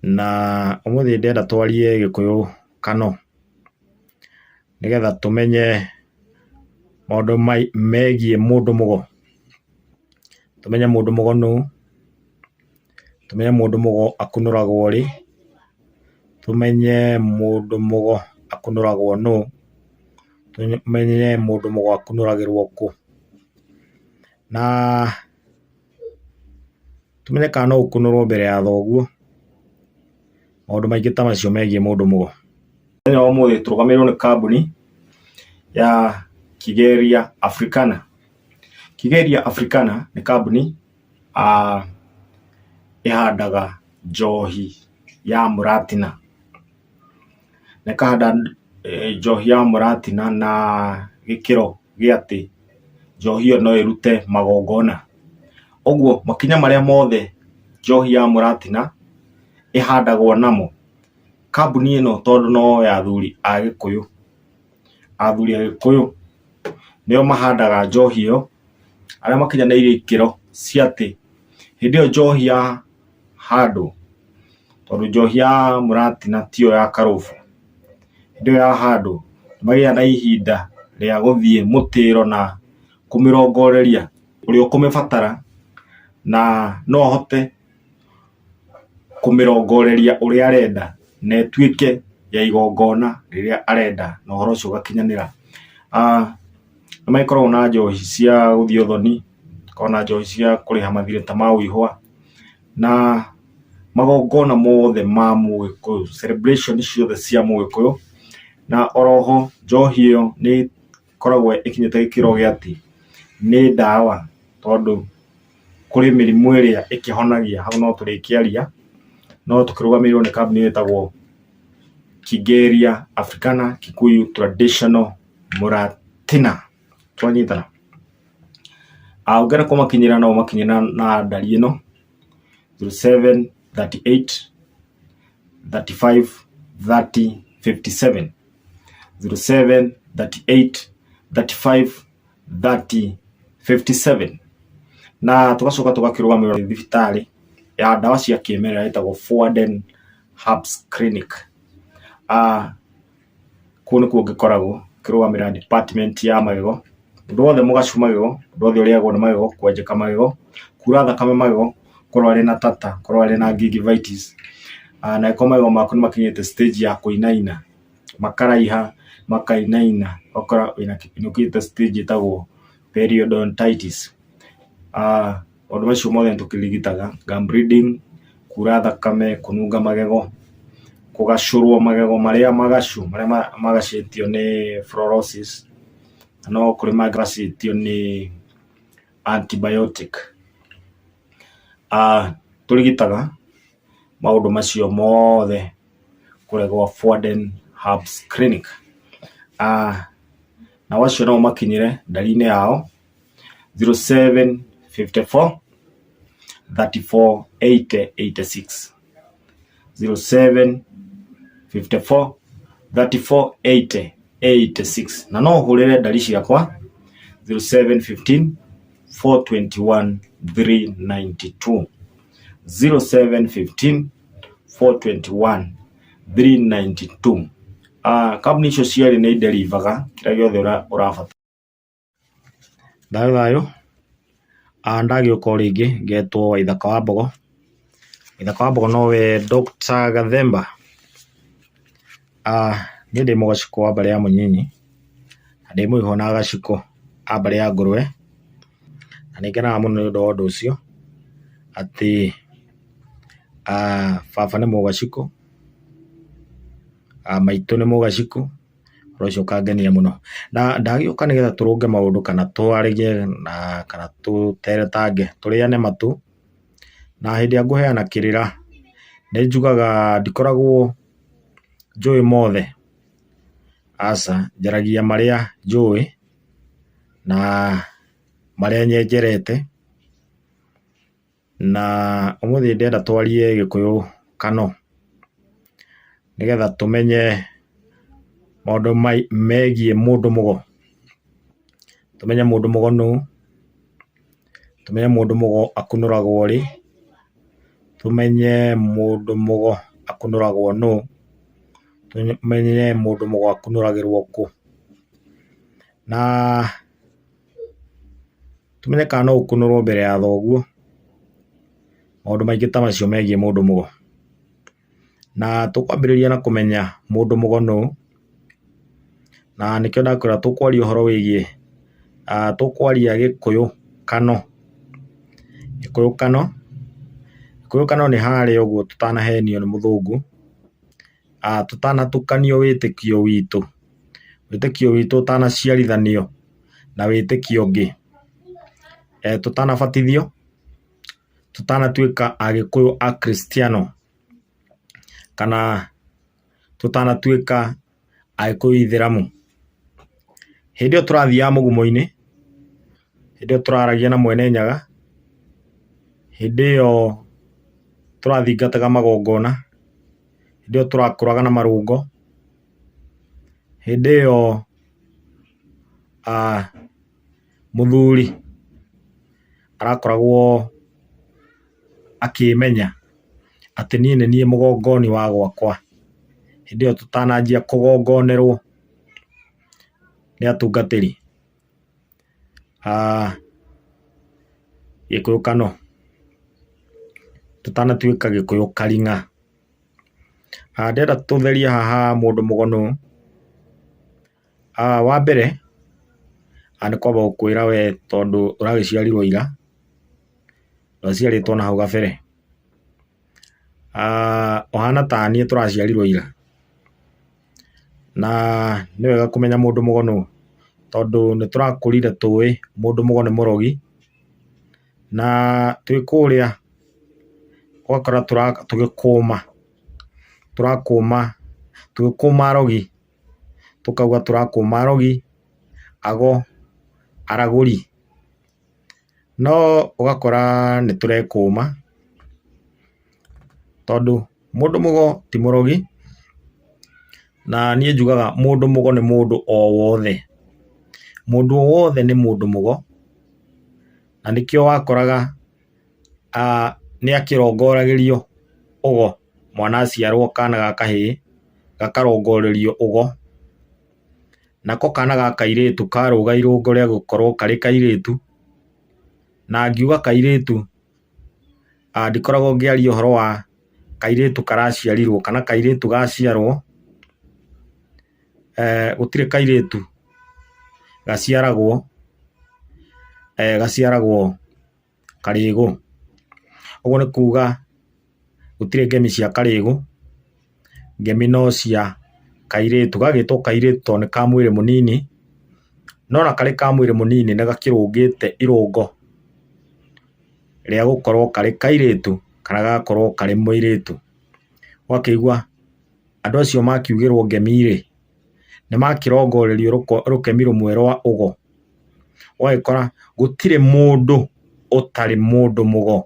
Na ũmũthĩ ndĩrenda twarie Gĩkũyũ kano, nĩgetha tũmenye maũndũ megiĩ mũndũ mũgo. Tũmenye mũndũ mũgo nũ, tũmenye mũndũ mũgo akunũragwo rĩ, tũmenye mũndũ mũgo akunũragwo nũ, tũmenye mũndũ mũgo akunũragĩrwo kũ, na tũmenye kana no ũkunũrwo mbere ya thoguo, maũndũ maingĩ ta macio megiĩ mũndũ mũgo. Mũthenya wa ũmũthĩ tũrũgamĩrĩirwo nĩ kambuni ya Kigeria Africana. Kigeria Africana nĩ kambuni ĩhandaga njohi ya mũratina, na ĩkahanda njohi ya mũratina na gĩkĩro gĩa atĩ njohi ĩyo no ĩrute magongona. Ũguo makinya marĩa mothe njohi ya mũratina ĩhandagwo namo, kambuni ĩno tondũ no ya athuri a gĩkũyũ, athuri a gĩkũyũ nĩo mahandaga njohi ĩyo, arĩa makinyanĩirie ikĩro cia atĩ hĩndĩ ĩyo njohi yahandwo, tondũ njohi ya mũratina tiyo ya karũbũ, hĩndĩ ĩyo yahandwo nĩ magĩaga na ihinda rĩa gũthiĩ mũtĩro na kũmĩrongoreria ũrĩa ũkũmĩbatara na no ahote kũmĩrongoreria ũrĩa arenda na ĩtuĩke ya igongona rĩrĩa arenda na ũhoro ũcio ũgakinyanĩra. Nĩ magĩkoragwo na njohi cia gũthiĩ ũthoni, makoragwo na njohi cia kũrĩha mathirĩ ta ma ũihwa, na magongona mothe ma mũgĩkũyũ, celebration ciothe cia mũgĩkũyũ, na oroho njohi ĩyo nĩ ĩkoragwo ĩkinyĩte gĩkĩro gĩa atĩ nĩ ndawa tondũ kũrĩ mĩrimũ ĩrĩa ĩkĩhonagia, hau no tũrĩkĩaria, no tũkĩrũgamĩrĩirwo nĩ kambuni ĩtagwo Kigeria Africana Kikuyu Traditional Muratina, twanyitana? Ũngĩenda kũmakinyĩra no ũmakinyĩre na ndari ĩno 0738 35 30 57, 0738 35 30 57. Na tũgacoka tũgakĩrũgamĩrĩrwo nĩ thibitarĩ ya ndawa cia kĩmerera ĩtagwo Forwarden Herbs Clinic. Kũu nĩkuo ngĩkoragwo ngĩrũgamĩrĩra department ya magego, mũndũ wothe mũgacu magego, mũndũ wothe ũrĩagwo nĩ magego, kwenjeka magego, kura thakame magego, korwo arĩ na tata, korwo arĩ na gingivitis, na angĩkorwo magego maku nĩ makinyĩte stage ya kũinaina, makaraiha, makainaina, ũgakora wĩna nĩ ũkinyĩte stage ĩtagwo periodontitis. Maũndũ macio mothe nĩ tũkĩrigitaga, gum bleeding, kura thakame, kũnunga magego, kũgacũrwo magego marĩa magacu, marĩa magacĩtio nĩ fluorosis, na no kũrĩ mangĩ magacĩtio nĩ antibiotic. Tũrigitaga maũndũ macio mothe kũrĩa gwa Forwarden Herbs Clinic. Nao acio no ũmakinyĩre ndari-inĩ yao 0754 34 80 86, 0754 34 80 86, na no ũhũrĩre ndari ciakwa 0715 421 392, 0715 421 392. Kambuni icio cierĩ nĩ iderivaga kĩrĩa gĩothe ũrabatara. Thayũ thayũ, ndagĩũka o rĩngĩ ngetwo Waithaka wa Mbogo. Waithaka wa Mbogo nowe Doctor Gathemba. Niĩ ndĩ mũgacikũ wa mbarĩ ya Mũnyinyi, na ndĩ mũihwa na gacikũ a mbarĩ ya Ngũrwe, na nĩ ngenaga mũno nĩ ũndũ wa ũndũ ũcio, atĩ baba nĩ mũgacikũ, maitũ nĩ mũgacikũ, ũndũ ũcio ũkangenia mũno. Na ndagĩũka nĩgetha tũrũnge maũndũ kana twarĩrie na kana tũteretange, tũrĩane matũ, na hĩndĩ ĩrĩa ngũheana kĩrĩra, nĩ njugaga ndikoragwo njũĩ mothe, aca, njaragia marĩa njũĩ na marĩa nyenjerete. Na ũmũthĩ ndĩrenda twarie Gĩkũyũ kano, nĩgetha tũmenye maũndũ megiĩ mũndũ mũgo. Tũmenye mũndũ mũgo nũ, tũmenye mũndũ mũgo akunũragwo rĩ, tũmenye mũndũ mũgo akunũragwo nũ, tũmenye mũndũ mũgo akunũragĩrwo kũ, na tũmenye kana no ũkunũrwo mbere ya thoguo, maũndũ maingĩ ta macio megiĩ mũndũ mũgo. Na tũkwambĩrĩria na kũmenya mũndũ mũgo nũ, na nĩkĩo ndakwĩra tũkwaria ũhoro wĩgiĩ, tũkwaria Gĩkũyũ kano. Gĩkũyũ kano, Gĩkũyũ kano nĩ harĩa ũguo tũtanahenio nĩ mũthũngũ, tũtanatukanio wĩtĩkio witũ, wĩtĩkio witũ ũtanaciarithanio na wĩtĩkio ũngĩ, tũtanabatithio, tũtanatuĩka Agĩkũyũ Akristiano, kana tũtanatuĩka Agĩkũyũ Ithĩramu. Hĩndĩ ĩyo tũrathiaga mũgumo-inĩ, hĩndĩ ĩyo tũraragia na Mwene Nyaga, hĩndĩ ĩyo tũrathingataga magongona, hĩndĩ ĩyo tũrakũraga na marũngo, hĩndĩ ĩyo mũthuri arakoragwo akĩmenya atĩ niĩ nĩ niĩ mũgongoni wa gwakwa, hĩndĩ ĩyo tũtananjia kũgongonerwo nĩ atungatĩri a Gĩkũyũ Kano, tũtanatuĩka Gĩkũyũ Karing'a. Ndĩrenda tũtherie haha mũndũ mũgo nũ. Wa mbere nĩ kwamba gũkwĩra we tondũ ũragĩciarirwo ira, ndwaciarĩtwo na hau gabere. Ũhana ta niĩ tũraciarirwo ira, na nĩ wega kũmenya mũndũ mũgo nũ, tondũ nĩ tũrakũrire tũĩ mũndũ mũgo nĩ mũrogi, na twĩ kũrĩa ũgakora tũgĩkũma, tũrakũma, tũgĩkũma arogi, tũkauga tũrakũma arogi, ago, aragũri. No ũgakora nĩ tũrekũma, tondũ mũndũ mũgo ti mũrogi, na niĩ njugaga mũndũ mũgo nĩ mũndũ o wothe. Mũndũ o wothe nĩ mũndũ mũgo, na nĩkĩo wakoraga nĩ akĩrongoragĩrio ũgo, mwana aciarwo kana ga kahĩĩ, gakarongorerio ũgo. Nako kana ga kairĩtu karũga irũngo rĩa gũkorwo karĩ kairĩtu, na ngiuga kairĩtu ndikoragwo ngĩaria ũhoro wa kairĩtu karaciarirwo kana kairĩtu gaciarwo, gũtirĩ kairĩtu gaciaragwo, gaciaragwo karĩgũ. Ũguo nĩ kuga gũtirĩ ngemi cia karĩgũ, ngemi no cia kairĩtu. Gagĩtwo kairĩtu tondũ nĩ ka mwĩrĩ mũnini, no ona karĩ ka mwĩrĩ mũnini nĩ gakĩrũngĩte irũngo rĩa gũkorwo karĩ kairĩtu kana gagakorwo karĩ mũirĩtu. Ũgakĩigua andũ acio makiugĩrwo ngemi rĩ, nĩ makĩrongorerio rũkemi rũmwe rwa ũgo. Ũgagĩkora gũtirĩ mũndũ ũtarĩ mũndũ mũgo.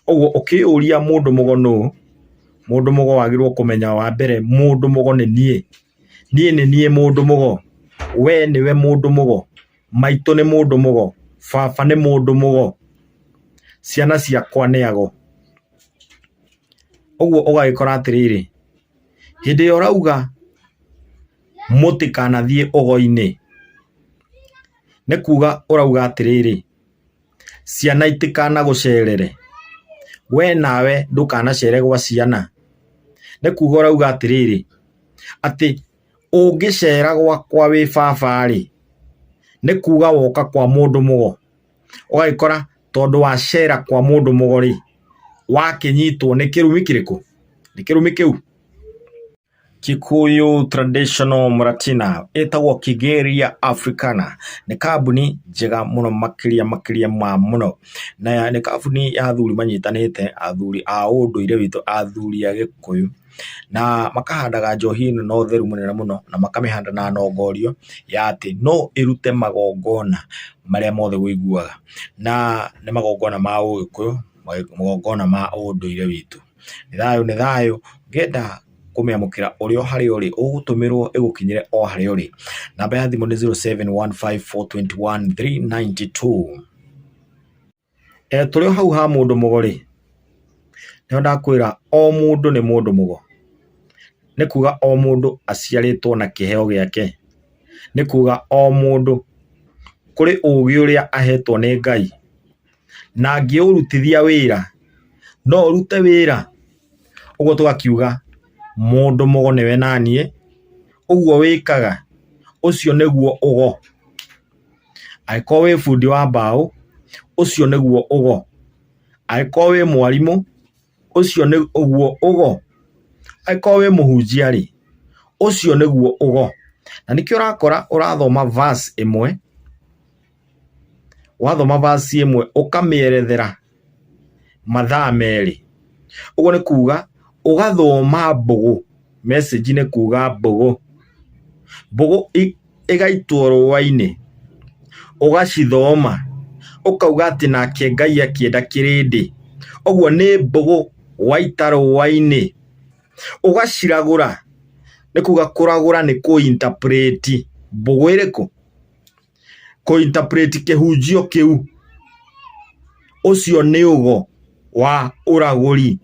Ũguo ũkĩyũria mũndũ mũgo nũ, mũndũ mũgo wagĩrĩirwo kũmenya wa mbere mũndũ mũgo nĩ niĩ. Niĩ nĩ niĩ mũndũ mũgo, we nĩwe mũndũ mũgo, maitũ nĩ mũndũ mũgo, baba nĩ mũndũ mũgo, ciana ciakwa nĩ ago. Ũguo ũgagĩkora atĩrĩrĩ, hĩndĩ ĩrĩa ũrauga mũtikanathiĩ ũgo-inĩ, nĩ kuga ũrauga atĩrĩrĩ, ciana itikanagũcerere, we nawe ndũkanacere gwa ciana. Nĩ kuga ũrauga atĩrĩrĩ, atĩ ũngĩcera gwakwa wĩ baba-rĩ, nĩ kuga woka kwa mũndũ mũgo. Ũgagĩkora tondũ wacera kwa mũndũ mũgo-rĩ, wakĩnyitwo nĩ kĩrumi kĩrĩkũ? Nĩ kĩrumi kĩu. Kikuyu Traditional Muratina ĩtagwo Kigeria Africana, nĩ kambuni njega mũno makĩria makĩria ma mũno, na nĩ kambuni ya athuri manyitanĩte, athuri a ũndũire witũ, athuri a Gĩkũyũ, na makahandaga njohi ĩno na ũtheru mũnene mũno, na makamĩhanda na nongorio ya atĩ no ĩrute magongona marĩa mothe ũiguaga, na nĩ magongona ma ũgĩkũyũ, magongona ma ũndũire witũ. Nĩ thayũ nĩ thayũ, ngĩenda kũmĩamũkĩra ũrĩ o harĩa ũrĩ, ũgũtũmĩrwo ĩgũkinyĩre o harĩa ũrĩ. Namba ya thimũ nĩ 0715421392. Tũrĩ o hau ha mũndũ mũgo rĩ, Nĩho ndakwĩra o mũndũ nĩ mũndũ mũgo. Nĩ kuga o mũndũ aciarĩtwo na kĩheo gĩake. Nĩ kuga o mũndũ kũrĩ ũgĩ ũrĩa ahetwo nĩ Ngai, na angĩũrutithia wĩra, no ũrute wĩra. Ũguo tũgakiuga mũndũ mũgo nĩwe naniĩ, ũguo wĩkaga ũcio nĩguo ũgo. Angĩkorwo wĩ bundi wa mbaũ, ũcio nĩguo ũgo. Angĩkorwo wĩ mwarimũ, ũcio nĩguo ũgo. Angĩkorwo wĩ mũhunjia rĩ, ũcio nĩguo ũgo. Na nĩkĩo ũrakora ũrathoma verse ĩmwe, wathoma verse ĩmwe ũkamĩerethera mathaa merĩ. Ũguo nĩ kuga ũgathoma mbũgũ, message nĩ kuga mbũgũ. Mbũgũ ĩgaitwo rũa-inĩ, ũgacithoma, ũkauga atĩ nake Ngai akĩenda kĩrĩndĩ. Ũguo nĩ mbũgũ waita rũa-inĩ, ũgaciragũra, nĩ kuga kũragũra nĩ kũ interpret mbũgũ ĩrĩkũ? Kũ interpret kĩhunjio kĩu. Ũcio nĩ ũgo wa ũragũri.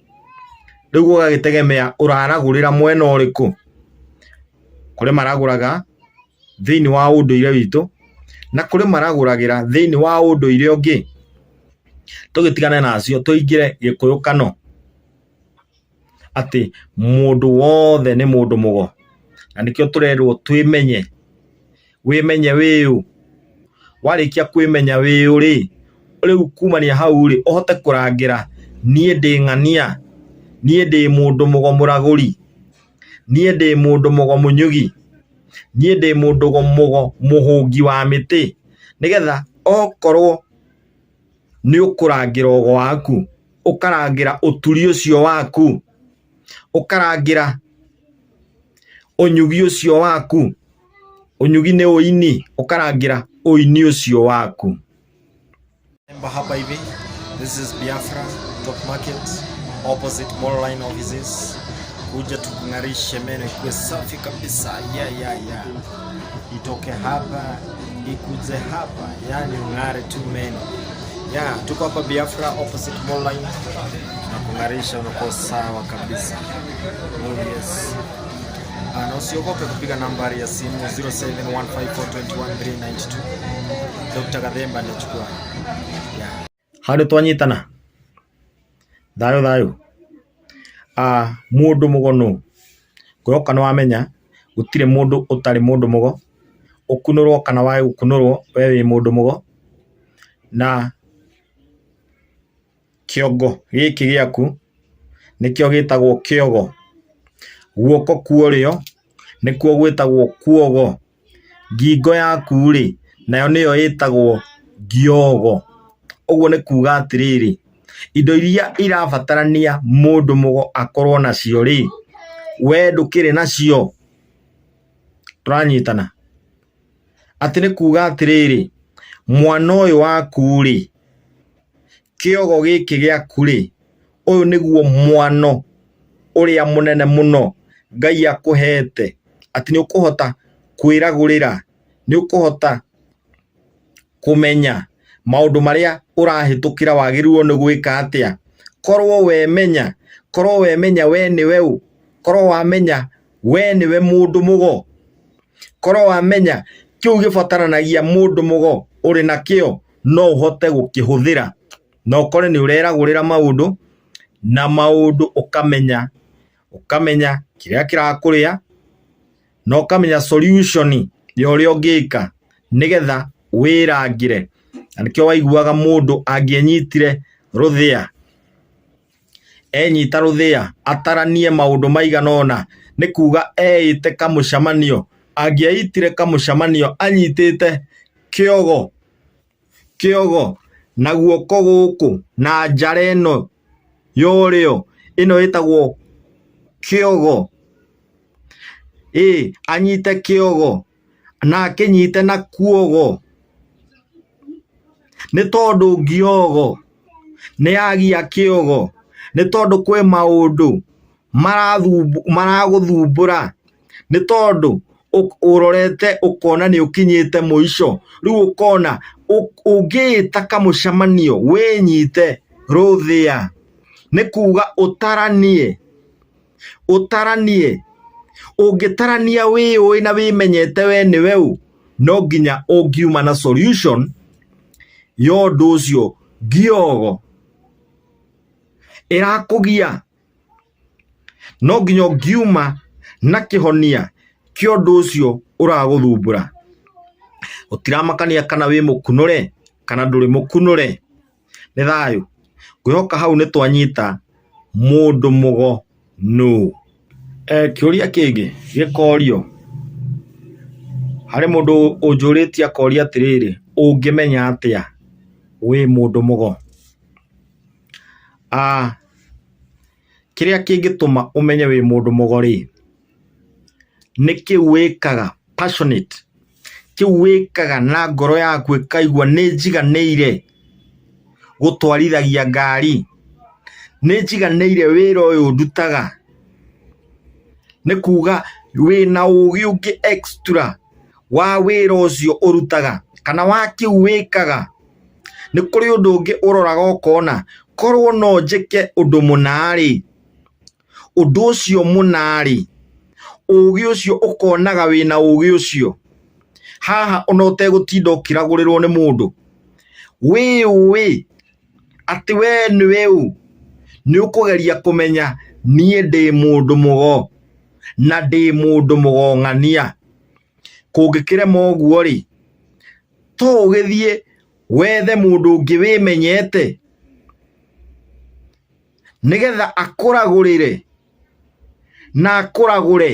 Rĩu ũgagĩtegemea ũraragũrĩra mwena ũrĩkũ. Kũrĩ maragũraga thĩinĩ wa ũndũire witũ, na kũrĩ maragũragĩra thĩinĩ wa ũndũire ũngĩ. Tũgĩtigane na acio tũingĩre gĩkũyũ kano, atĩ mũndũ wothe nĩ mũndũ mũgo. Na nĩkĩo tũrerwo twĩmenye, wĩmenye wĩ ũ, warĩkia kwĩmenya wĩ ũ rĩ, rĩu kumania hau rĩ, ũhote kũrangĩra niĩ ndĩ ng'ania, niĩ ndĩ mũndũ mũgo mũragũri, niĩ ndĩ mũndũ mũgo mũnyugi, niĩ ndĩ mũndũ mũgo mũhũngi wa mĩtĩ, nĩgetha okorwo nĩ ũkũrangĩra ũgo waku, ũkarangĩra ũturi ũcio waku, ũkarangĩra ũnyugi ũcio waku, ũnyugi nĩ ũini, ũkarangĩra ũini ũcio waku. Hapa hivi, this is Biafra Top Market opposite Mall Line offices. Kuja tukung'arishe meno ikuwe safi kabisa. Yeah, yeah, yeah. Itoke hapa ikuje hapa, yani ung'are tu meno. Yeah, tuko hapa Biafra opposite Mall Line na kung'arisha, unakuwa sawa kabisa. Oh yes. Na usiogope kupiga nambari ya simu 0715421392. Dr. Gathemba anachukua. Yeah. Handũ twanyitana thayũ thayũ. Ah, mũndũ mũgo nũ? Ngũroka nĩ wamenya gũtirĩ mũndũ ũtarĩ mũndũ mũgo, ũkunũrwo kana wage gũkunũrwo we wĩ mũndũ mũgo, na kĩongo gĩkĩ gĩaku nĩkĩo gĩtagwo kĩogo, guoko kwa ũrĩo nĩkuo gwĩtagwo kuogo, ngingo yaku rĩ, nayo nĩyo ĩtagwo ngiogo. Ũguo nĩ kuga atĩrĩrĩ, indo iria irabatarania mũndũ mũgo akorwo nacio rĩ, we ndũkĩrĩ nacio? Tũranyitana? Atĩ nĩ kuga atĩrĩrĩ, mwana ũyũ waku rĩ, kĩogo gĩkĩ gĩaku rĩ, ũyũ nĩguo mwano ũrĩa mũnene mũno Ngai akũhete, atĩ nĩ ũkũhota kwĩragũrĩra, nĩ ũkũhota kũmenya maũndũ marĩa ũrahĩtũkĩra wagĩrĩirwo nĩ gwĩka atĩa. Korwo wemenya, korwo wemenya we nĩwe ũ, korwo wamenya we nĩwe mũndũ mũgo, korwo wamenya kĩu gĩbataranagia mũndũ mũgo ũrĩ nakĩo no ũhote gũkĩhũthĩra na ũkore nĩ ũreragũrĩra maũndũ na maũndũ ũkamenya, ũkamenya kĩrĩa kĩrakũrĩa na ũkamenya solution ya ũrĩa ũngĩka nĩgetha wĩrangĩre. Na nĩkĩo waiguaga mũndũ angĩenyitire rũthĩa, enyita rũthĩa ataranie maũndũ maigana ũna, nĩ kuga eĩte kamũcemanio, angĩeitire kamũcemanio anyitĩte kĩogo, kĩogo na guoko gũkũ na njara ĩno ya ũrĩo, ĩno ĩtagwo kĩogo, ĩ anyite kĩogo na akĩnyite na kuogo, nĩ tondũ ngiogo nĩ yagia kĩogo, nĩ tondũ kwĩ maũndũ maragũthumbũra, nĩ tondũ ũrorete ũkona nĩ ũkinyĩte mũico, rĩu ũkona ũngĩĩta kamũcemanio wĩnyite rũthĩa. Nĩ kuga ũtaranie, ũtaranie. Ũngĩtarania wĩyũĩ na wĩmenyete we nĩwe ũ, no nginya ũngiuma na solution ya ũndũ ũcio ngiogo ĩrakũgia. No nginya ũngiuma na kĩhonia kĩa ũndũ ũcio ũragũthumbũra. Gũtiramakania kana wĩ mũkunũre kana ndũrĩ mũkunũre. Nĩ thayũ. Ngwĩhoka hau nĩ twanyita mũndũ mũgo nũ. Kĩũria kĩngĩ gĩkorio, harĩ mũndũ ũnjũrĩtie akoria atĩrĩrĩ, ũngĩmenya atĩa wĩ mũndũ mũgo? Kĩrĩa kĩngĩtũma ũmenye wĩ mũndũ mũgo rĩ, nĩ kĩu wĩkaga passionate, kĩu wĩkaga na ngoro yaku ĩkaigua nĩ njiganĩire gũtwarithagia ngari, nĩ njiganĩire wĩra ũyũ ndutaga, nĩ kuga wĩna ũgĩ ũngĩ extra wa wĩra ũcio ũrutaga kana wa kĩu wĩkaga. Nĩ kũrĩ ũndũ ũngĩ ũroraga ũkona korwo no njĩke ũndũ mũna rĩ, ũndũ ũcio mũna rĩ, ũgĩ ũcio ũkonaga wĩna ũgĩ ũcio. Haha ona ũtegũtinda ũkĩragũrĩrwo nĩ mũndũ, wĩyũĩ atĩ we nĩwe ũ, nĩ ũkũgeria kũmenya niĩ ndĩ mũndũ mũgo na ndĩ mũndũ mũgo ng'ania. Kũngĩkĩrema ũguo rĩ, to ũgĩthiĩ wethe mũndũ ũngĩ wĩmenyete nĩgetha akũragũrĩre na akũragũre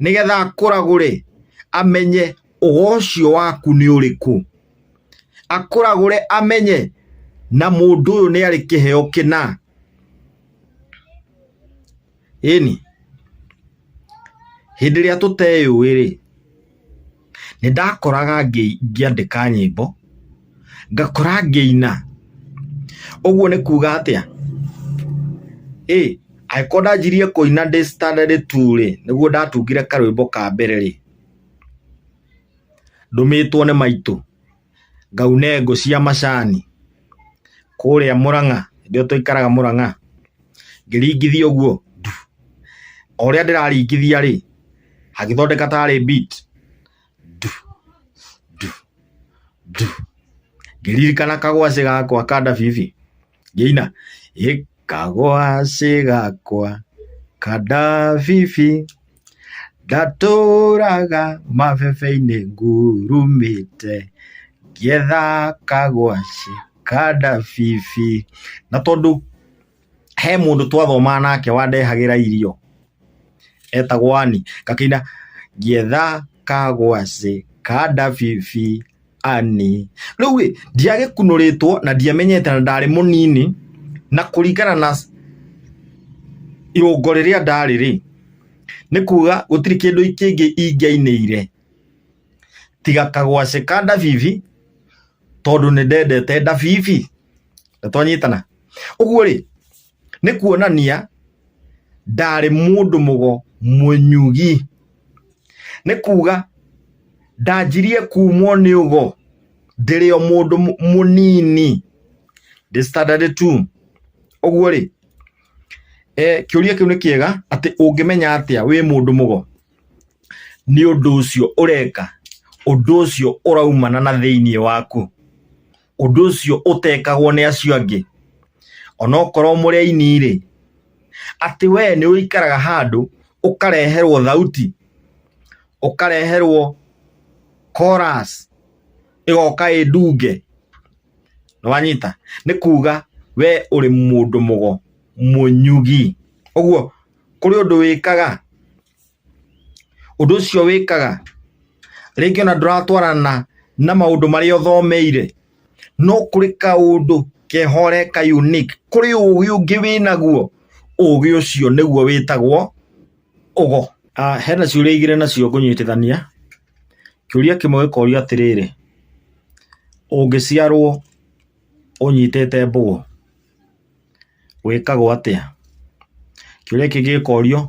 nĩgetha akũragũre amenye ũgo ũcio waku nĩ ũrĩkũ. Akũragũre amenye na mũndũ ũyũ nĩ arĩ kĩheo kĩna. Ĩni, hĩndĩ ĩrĩa tũteyũĩ rĩ, nĩ ndakoraga ngĩandĩka nyĩmbo, ngakora ngĩina. Ũguo nĩ kuga atĩa? Ĩ, angĩkorwo ndanjirie kũina ndĩ standard two rĩ, nĩguo ndatungire karwĩmbo ka mbere rĩ, ndũmĩtwo nĩ maitũ ngaune ngũ cia macani kũrĩa Mũrang'a, hĩndĩ ĩyo twaikaraga Mũrang'a, ngĩringithia ũguo ndu, o ũrĩa ndĩraringithia rĩ, hagĩthondeka tarĩ beat ndu ndu ndu, ngĩririkana kagwacĩ gakwa ka ndabibi, ngĩina ĩ kagwacĩ gakwa ka ndabibi, ndatũraga mabebe-inĩ ngurumĩte, ngĩetha kagwacĩ ka ndabibi. Na tondũ he mũndũ twathomaga nake wandehagĩra irio, etagwo Ann, ngakĩina ngĩetha kagwacĩ ka ndabibi Ann. Rĩu ĩ, ndiagĩkunũrĩtwo na ndiamenyete na ndarĩ mũnini, na kũringana na irũngo rĩrĩa ndarĩ rĩ, nĩ kuga gũtirĩ kĩndũ kĩngĩ ingĩainĩire tiga kagwacĩ ka ndabibi, tondũ nĩ ndendete ndabibi. Nĩ twanyitana? Ũguo rĩ, nĩ kuonania ndarĩ mũndũ mũgo mũnyugi. Nĩ kuga ndanjirie kumwo nĩ ũgo ndĩrĩ o mũndũ mũnini, ndĩ standard two. Ũguo rĩ, kĩũria kĩu nĩ kĩega atĩ ũngĩmenya atĩa wĩ mũndũ mũgo? Nĩ ũndũ ũcio ũreka, ũndũ ũcio ũraumana na thĩiniĩ waku. Ũndũ ũcio ũtekagwo nĩ acio angĩ. Onokorwo mũrĩ aini rĩ, atĩ we nĩ ũikaraga handũ ũkareherwo thauti, ũkareherwo chorus ĩgoka ĩ ndunge, nĩ wanyita? Nĩ kuga we ũrĩ mũndũ mũgo mũnyugi. Ũguo kũrĩ ũndũ wĩkaga Ũndũ ũcio wĩkaga, rĩngĩ ona ndũratwarana na maũndũ marĩa ũthomeire, no kũrĩ kaũndũ keho ũreka unique, kũrĩ ũgĩ ũngĩ wĩnaguo, ũgĩ ũcio nĩguo wĩtagwo ũgo. Hena ciũria igĩrĩ nacio ngũnyitithania, kĩũria kĩmwe gĩkorio atĩrĩrĩ, ũngĩciarwo ũnyitĩte mbũgũ, Wĩkagwo atĩa? Kĩũria kĩngĩ gĩkorio,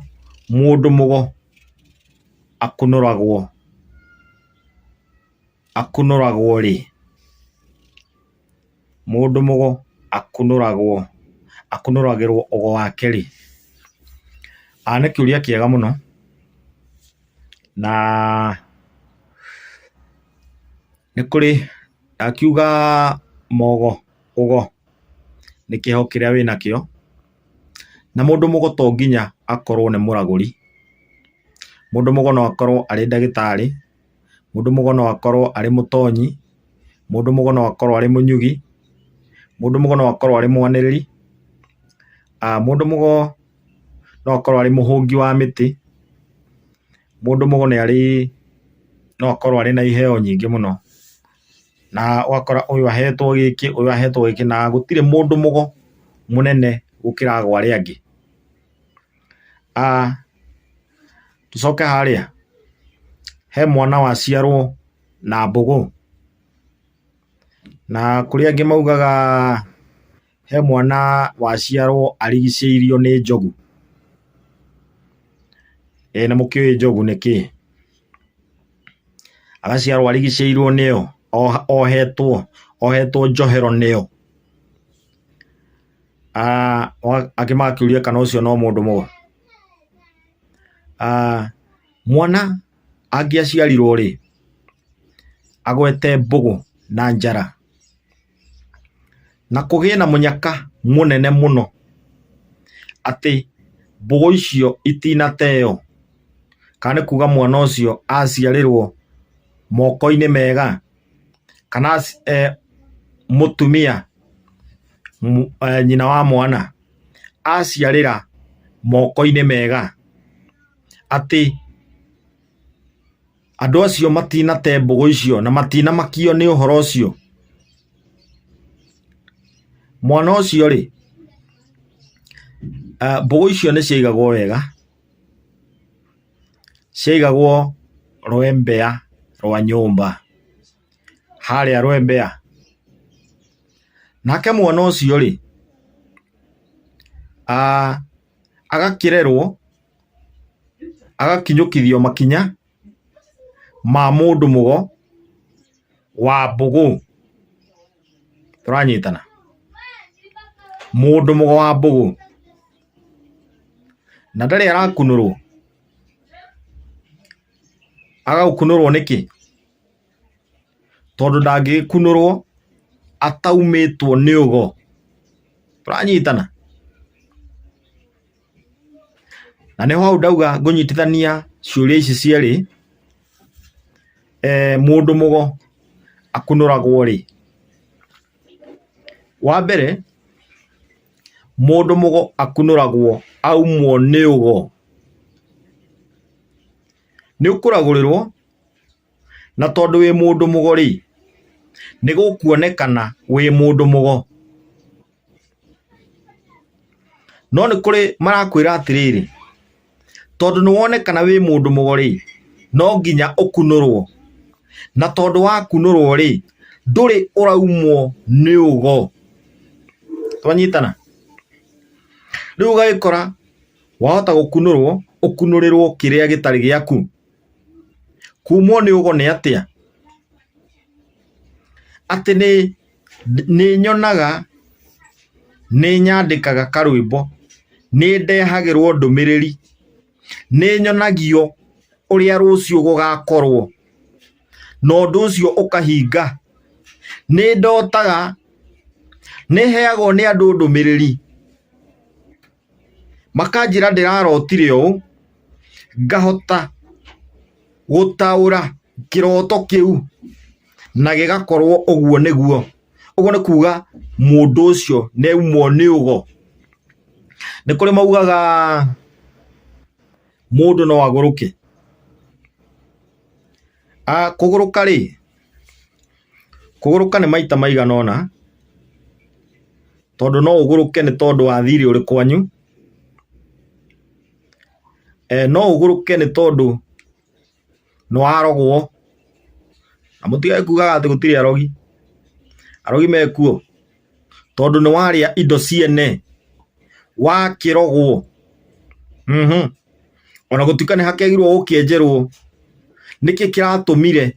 mũndũ mũgo akunũragwo akunũragwo rĩ? Mũndũ mũgo akunũragwo Akunũragĩrwo ũgo wake rĩ? Nĩ kĩũria kĩega mũno, na nĩ kũrĩ ndakiuga mogo ũgo nĩ kĩheo kĩrĩa wĩnakĩo, na mũndũ mũgo to nginya akorwo nĩ mũragũri. Mũndũ mũgo no akorwo arĩ ndagĩtarĩ, mũndũ mũgo no akorwo arĩ mũtonyi, mũndũ mũgo no akorwo arĩ mũnyugi, mũndũ mũgo no akorwo arĩ mwanĩrĩri, mũndũ mũgo no akorwo arĩ mũhũngi wa mĩtĩ, mũndũ mũgo nĩ arĩ no akorwo arĩ na iheo nyingĩ mũno, na ũgakora ũyũ ahetwo gĩkĩ, ũyũ ahetwo gĩkĩ, na gũtirĩ mũndũ mũgo mũnene gũkĩra ago arĩa angĩ. Tũcoke harĩa, he mwana waciarwo na mbũgũ, na kũrĩ angĩ maugaga he mwana waciarwo arigicĩirio nĩ njogu. Ĩĩ nĩ mũkĩũĩ njogu nĩ kĩĩ? Agaciarwo arigicĩirio nĩyo, ohetwo, ohetwo njohero nĩyo. Angĩ magakĩũria kana ũcio no mũndũ mũgo. Mwana angĩaciarirwo rĩ, agwete mbũgũ na njara, na kũgĩe na mũnyaka mũnene mũno atĩ mbũgũ icio itinateo, kana nĩ kuga mwana ũcio aciarĩrwo moko-inĩ mega, kana mũtumia nyina wa mwana aciarĩra moko-inĩ mega, atĩ andũ acio matinate mbũgũ icio na matinamakio nĩ ũhoro ũcio. Mwana ũcio rĩ, mbũgũ icio nĩ ciaigagwo wega, ciaigagwo rwembea rwa nyũmba, harĩa rwembea. Nake mwana ũcio rĩ, agakĩrerwo, agakinyũkithio makinya ma mũndũ mũgo wa mbũgũ. Tũranyitana? Mũndũ mũgo wa mbũgũ. Na ndarĩ arakunũrwo. Agagũkunũrwo nĩkĩ? Tondũ ndangĩgĩkunũrwo ataumĩtwo nĩ ũgo. Tũranyitana? Na nĩho hau ndauga ngũnyitithania ciũria ici cierĩ, mũndũ mũgo akunũragwo rĩ? Wa mbere, mũndũ mũgo akunũragwo aumwo nĩ ũgo. Nĩ ũkũragũrĩrwo, na tondũ wĩ mũndũ mũgo rĩ, nĩ gũkuonekana wĩ mũndũ mũgo. No nĩ kũrĩ marakwĩra atĩrĩrĩ, tondũ nĩ wonekana wĩ mũndũ mũgo rĩ, no nginya ũkunũrwo. Na tondũ wakunũrwo rĩ, ndũrĩ ũraumwo nĩ ũgo. Twanyitana? Rĩu ũgagĩkora wahota gũkunũrwo, ũkunũrĩrwo kĩrĩa gĩtarĩ gĩaku. Kumwo nĩ ũgo nĩ atĩa? Atĩ nĩ nĩ nyonaga, nĩ nyandĩkaga karwĩmbo, nĩ ndehagĩrwo ndũmĩrĩri, nĩ nyonagio ũrĩa rũciũ gũgakorwo, na ũndũ ũcio ũkahinga. Nĩ ndotaga, nĩ heagwo nĩ andũ ndũmĩrĩri, makanjĩra ndĩrarotire ũũ, ngahota gũtaũra kĩroto kĩu na gĩgakorwo ũguo nĩguo. Ũguo nĩ kuga mũndũ ũcio nĩ aumwo nĩ ũgo. Nĩ kũrĩ maugaga mũndũ no agũrũke. Kũgũrũka rĩ, kũgũrũka nĩ maita maigana ũna, tondũ no ũgũrũke nĩ tondũ wa thirĩ ũrĩ kwanyu, no ũgũrũke nĩ tondũ nĩ warogwo, na mũtigage kugaga atĩ gũtirĩ arogi, arogi mekuo, tondũ nĩ warĩa indo ciene, wakĩrogwo, ona gũtuĩka nĩ hakĩagĩrĩirwo gũkĩenjerwo, nĩkĩ kĩratũmire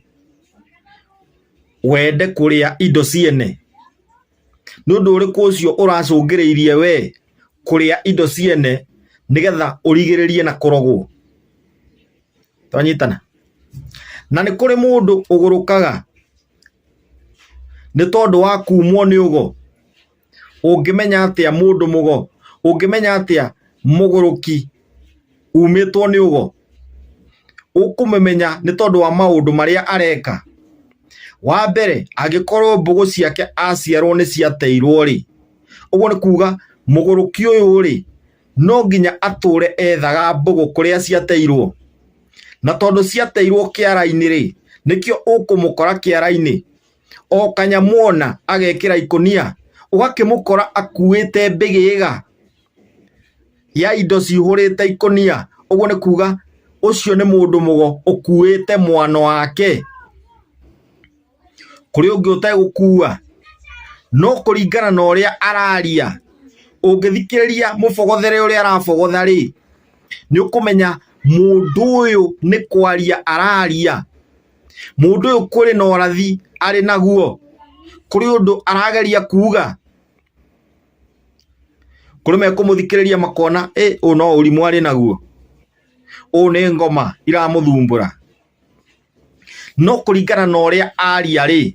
wende kũrĩa indo ciene? Nĩ ũndũ ũrĩkũ ũcio ũracũngĩrĩirie we? Kũrĩa indo ciene nĩgetha ũrigĩrĩrie na kũrogwo. Twanyitana? Na nĩ kũrĩ mũndũ ũgũrũkaga nĩ tondũ wa kumwo nĩ ũgo. Ũngĩmenya atĩa mũndũ mũgo? Ũngĩmenya atĩa mũgũrũki umĩtwo nĩ ũgo? Ũkũmũmenya nĩ tondũ wa maũndũ marĩa areka. Wa mbere, angĩkorwo mbũgũ ciake aciarwo nĩ ciateirwo-rĩ, ũguo nĩ kuga mũgũrũki ũyũ-rĩ, no nginya atũre ethaga mbũgũ kũrĩa ciateirwo. Na tondũ ciateirwo kĩara-inĩ-rĩ, nĩkĩo ũkũmũkora kĩara-inĩ. O kanyamũ ona agekĩra ikũnia, ũgakĩmũkora akuĩte mbĩgĩga ya indo cihũrĩte ikũnia. Ũguo nĩ kuga ũcio nĩ mũndũ mũgo ũkuĩte mwano wake. Kũrĩ ũngĩ ũtegũkua, no kũringana na ũrĩa araria, ũngĩthikĩrĩria mũbogothere ũrĩa arabogotha rĩ, nĩ ũkũmenya mũndũ ũyũ nĩ kwaria araria. Mũndũ ũyũ kũrĩ na ũrathi arĩ naguo, kũrĩ ũndũ arageria kuga. Kũrĩ mekũmũthikĩrĩria makona ĩ ũyũ no ũrimũ arĩ naguo, ũyũ nĩ ngoma iramũthumbũra. No kũringana na ũrĩa aria rĩ,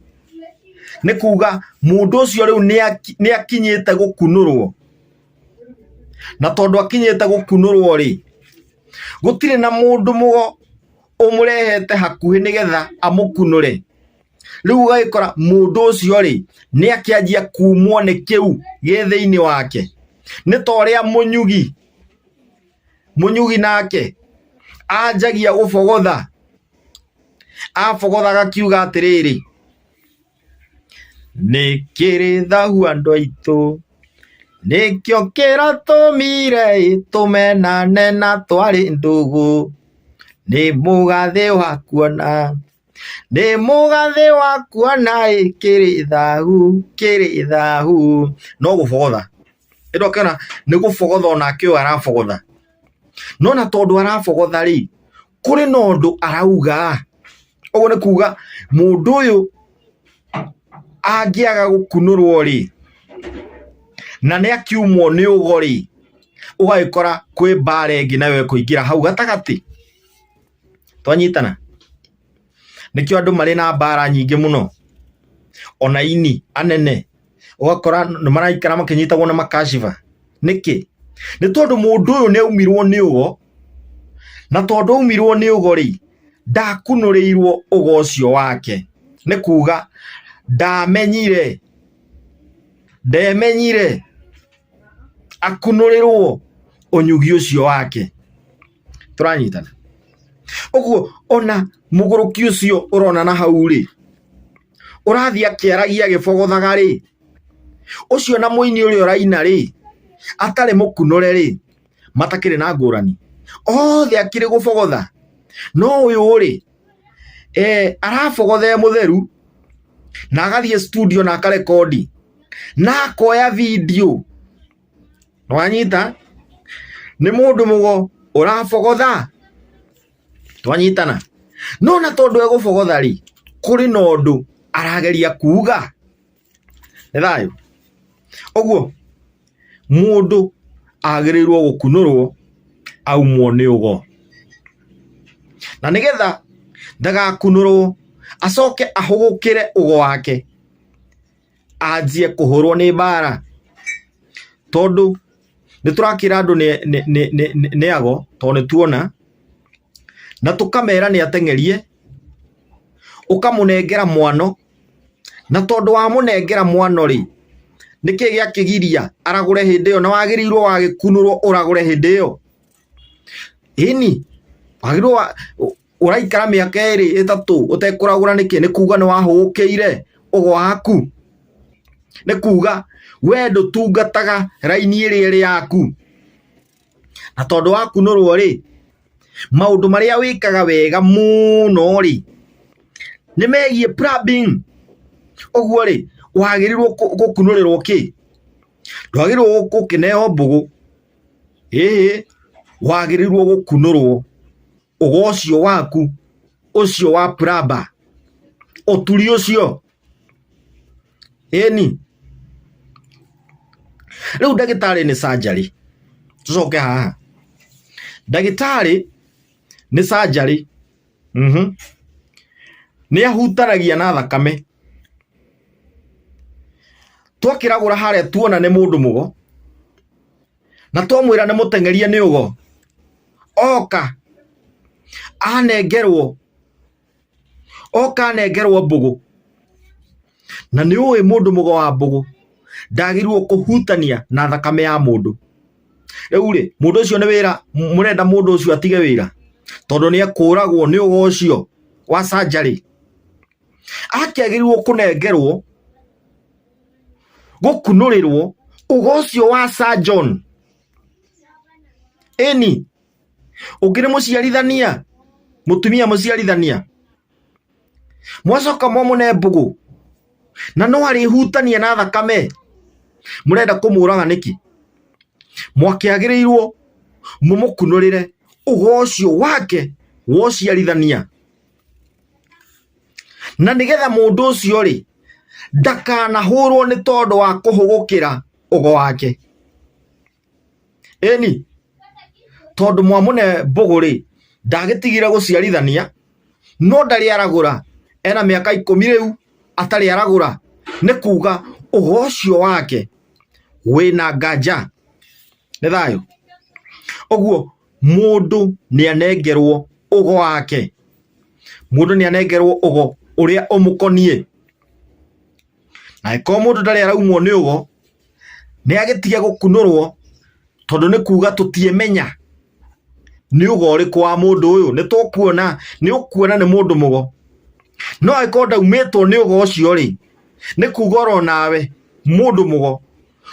nĩ kuga mũndũ ũcio rĩu nĩ akinyĩte gũkunũrwo. Na tondũ akinyĩte gũkunũrwo rĩ, gũtirĩ na mũndũ mũgo ũmũrehete hakuhĩ nĩgetha amũkunũre. Rĩu ũgagĩkora mũndũ ũcio rĩ, nĩ akĩanjia kumwo nĩ kĩu gĩ thĩinĩ wake. Nĩ ta ũrĩa mũnyugi, mũnyugi nake anjagia gũbogotha, abogotha agakiuga atĩrĩrĩ, nĩ kĩrĩ thahu andũ aitũ, nĩkĩo kĩratũmire tũmenane na twarĩ ndũgũ, nĩ mũgathĩ wa kuona, nĩ mũgathĩ wa kuona ĩ kĩrĩ thahu, kĩrĩ thahu. No gũbogotha. Ĩno ũkĩona nĩ gũbogotha onake ũyũ arabogotha. No na tondũ arabogotha rĩ, kũrĩ na ũndũ arauga. Ũguo nĩ kuga mũndũ ũyũ angĩaga gũkunũrwo rĩ, na nĩ akiumwo nĩ ũgo rĩ, ũgagĩkora kwĩ mbara ĩngĩ nayo ĩkũingĩra hau gatagatĩ. Twanyitana? Nĩkĩo andũ marĩ na mbara nyingĩ mũno, ona aini anene ũgakora nĩ maraikara makĩnyitagwo na makashiba. Nĩkĩ? Nĩ tondũ mũndũ ũyũ nĩ aumirwo nĩ ũgo, na tondũ aumirwo nĩ ũgo rĩ, ndakunũrĩirwo ũgo ũcio wake. Nĩ kuga ndamenyire, ndemenyire akunũrĩrwo ũnyugi ũcio wake. Tũranyitana? Ũguo ona mũgũrũki ũcio ũrona na hau rĩ, ũrathiĩ akĩaragia agĩbogothaga rĩ, ũcio na mũini ũrĩa ũraina rĩ, atarĩ mũkunũre rĩ, matakĩrĩ na ngũrani. Othe akĩrĩ gũbogotha. No ũyũ rĩ, arabogotha e mũtheru, na agathiĩ studio na akarekondi, na akoya video. Nĩwanyita? Nĩ mũndũ mũgo ũrabogotha. Twanyitana? No na tondũ egũbogotha rĩ, kũrĩ na ũndũ arageria kuga. Nĩ thayũ? Ũguo mũndũ agĩrĩirwo gũkunũrwo aumwo nĩ ũgo. Na nĩgetha ndagakunũrwo acoke ahũgũkĩre ũgo wake, anjie kũhũrwo nĩ mbara. Tondũ nĩ tũrakĩra andũ nĩ ago tondũ nĩ tuona, na tũkamera nĩ ateng'erie, ũkamũnengera mwano, na tondũ wamũnengera mwano rĩ, nĩkĩ gĩakĩgiria aragũre hĩndĩ ĩyo na wagĩrĩirwo wagĩkunũrwo ũragũre hĩndĩ ĩyo? Ĩni, wagĩrĩirwo ũraikara mĩaka ĩrĩ ĩtatũ ũtekũragũra nĩkĩ? Nĩ kuga nĩ wahũgũkĩire ũgo waku? Nĩ kuga we ndũtungataga raini ĩrĩa ĩrĩ yaku? Na tondũ wakunũrwo rĩ, maũndũ marĩa wĩkaga wega mũno rĩ, nĩ megiĩ plumbing. Ũguo rĩ, wagĩrĩirwo gũkunũrĩrwo kĩ? Ndwagĩrĩirwo gũkĩneo mbũgũ, ĩhĩ, wagĩrĩirwo gũkunũrwo ũgo ũcio waku, ũcio wa plumber, ũturi ũcio, ĩni. Rĩu ndagĩtarĩ nĩ surgery. Tũcoke haha. Ndagĩtarĩ nĩ surgery. Nĩ ahutanagia na thakame. Twakĩragũra harĩa tuona nĩ mũndũ mũgo, na twamwĩra nĩ mũteng'erie nĩ ũgo, oka anengerwo, oka anengerwo mbũgũ. Na nĩ ũĩ mũndũ mũgo wa mbũgũ ndagĩrĩirwo kũhutania na thakame ya mũndũ. Rĩu rĩ, mũndũ ũcio nĩ wĩra, mũrenda mũndũ ũcio atige wĩra tondũ nĩ ekũragwo nĩ ũgo ũcio wa surgery. Akĩagĩrĩirwo kũnengerwo, gũkunũrĩrwo ũgo ũcio wa surgeon. Ĩni, ũngĩ nĩ mũciarithania, mũtumia mũciarithania. Mwacoka mwamũne mbũgũ na no arĩhutania na thakame, mũrenda kũmũraga nĩkĩ? Mwakĩagĩrĩirwo mũmũkunũrĩre ũgo ũcio wake wa ũciarithania, na nĩgetha mũndũ ũcio rĩ ndakanahũrwo nĩ tondũ wa kũhũgũkĩra ũgo wake. Ĩni, tondũ mwamũne mbũgũ rĩ, ndagĩtigire gũciarithania, no ndarĩ aragũra, ena mĩaka 10 rĩu atarĩ aragũra, nĩ kuga ũgo ũcio wake wĩna nganja. Nĩ thayũ. Ũguo mũndũ nĩ anengerwo ũgo wake, mũndũ nĩ anengerwo ũgo ũrĩa ũmũkoniĩ. Na angĩkorwo mũndũ ndarĩ araumwo nĩ ũgo, nĩ agĩtige gũkunũrwo tondũ nĩ kuga tũtiĩmenya nĩ ũgo ũrĩkũ wa mũndũ ũyũ, nĩ tũkuona, nĩ ũkuona nĩ mũndũ mũgo. No angĩkorwo ndaumĩtwo nĩ ũgo ũcio rĩ, nĩ kuga oro nawe mũndũ mũgo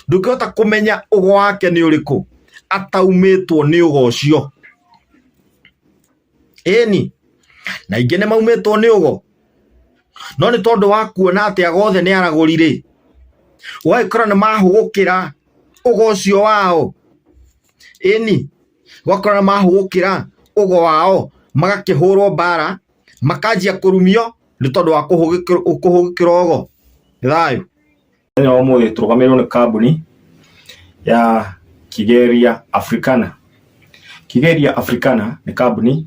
ndũngĩhota kũmenya ũgo wake nĩ ũrĩkũ ataumĩtwo nĩ ũgo ũcio. Ĩni, na aingĩ nĩ maumĩtwo nĩ ũgo, no nĩ tondũ wa kuona atĩ ago othe nĩ aragũri rĩ, ũgagĩkora nĩ mahũgũkĩra ũgo ũcio wao. Ĩni, ũgakora nĩ mahũgũkĩra ũgo wao, magakĩhũrwo mbara, makanjia kũrumio nĩ tondũ wa kũhũgũkĩra ũgo. Nĩ thayũ. Mũthenya wa ũmũthĩ tũrũgamĩrĩirwo nĩ kambuni ya Kigeria Africana. Kigeria Africana nĩ kambuni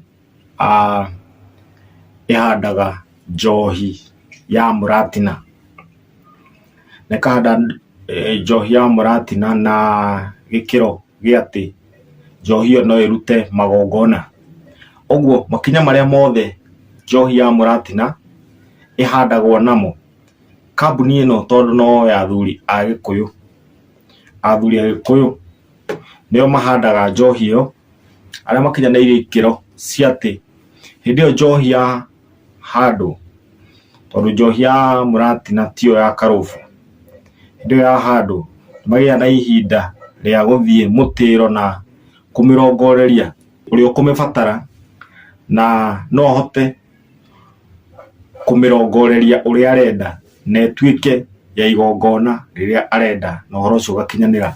ĩhandaga njohi ya mũratina. Na ĩkahanda njohi ya mũratina na gĩkĩro gĩa atĩ njohi ĩyo no ĩrute magongona. Ũguo makinya marĩa mothe njohi ya mũratina ĩhandagwo namo, kambuni ĩno tondũ no ya athuri a gĩkũyũ, athuri a gĩkũyũ nĩo mahandaga njohi ĩyo, arĩa makinyanĩirie ikĩro cia atĩ hĩndĩ ĩyo njohi yahandwo, tondũ njohi ya mũratina tiyo ya karũbũ, hĩndĩ ĩyo yahandwo nĩ magĩaga na ihinda rĩa gũthiĩ mũtĩro na kũmĩrongoreria ũrĩa ũkũmĩbatara na no ahote kũmĩrongoreria ũrĩa arenda na ĩtuĩke ya igongona rĩrĩa arenda na ũhoro ũcio ũgakinyanĩra.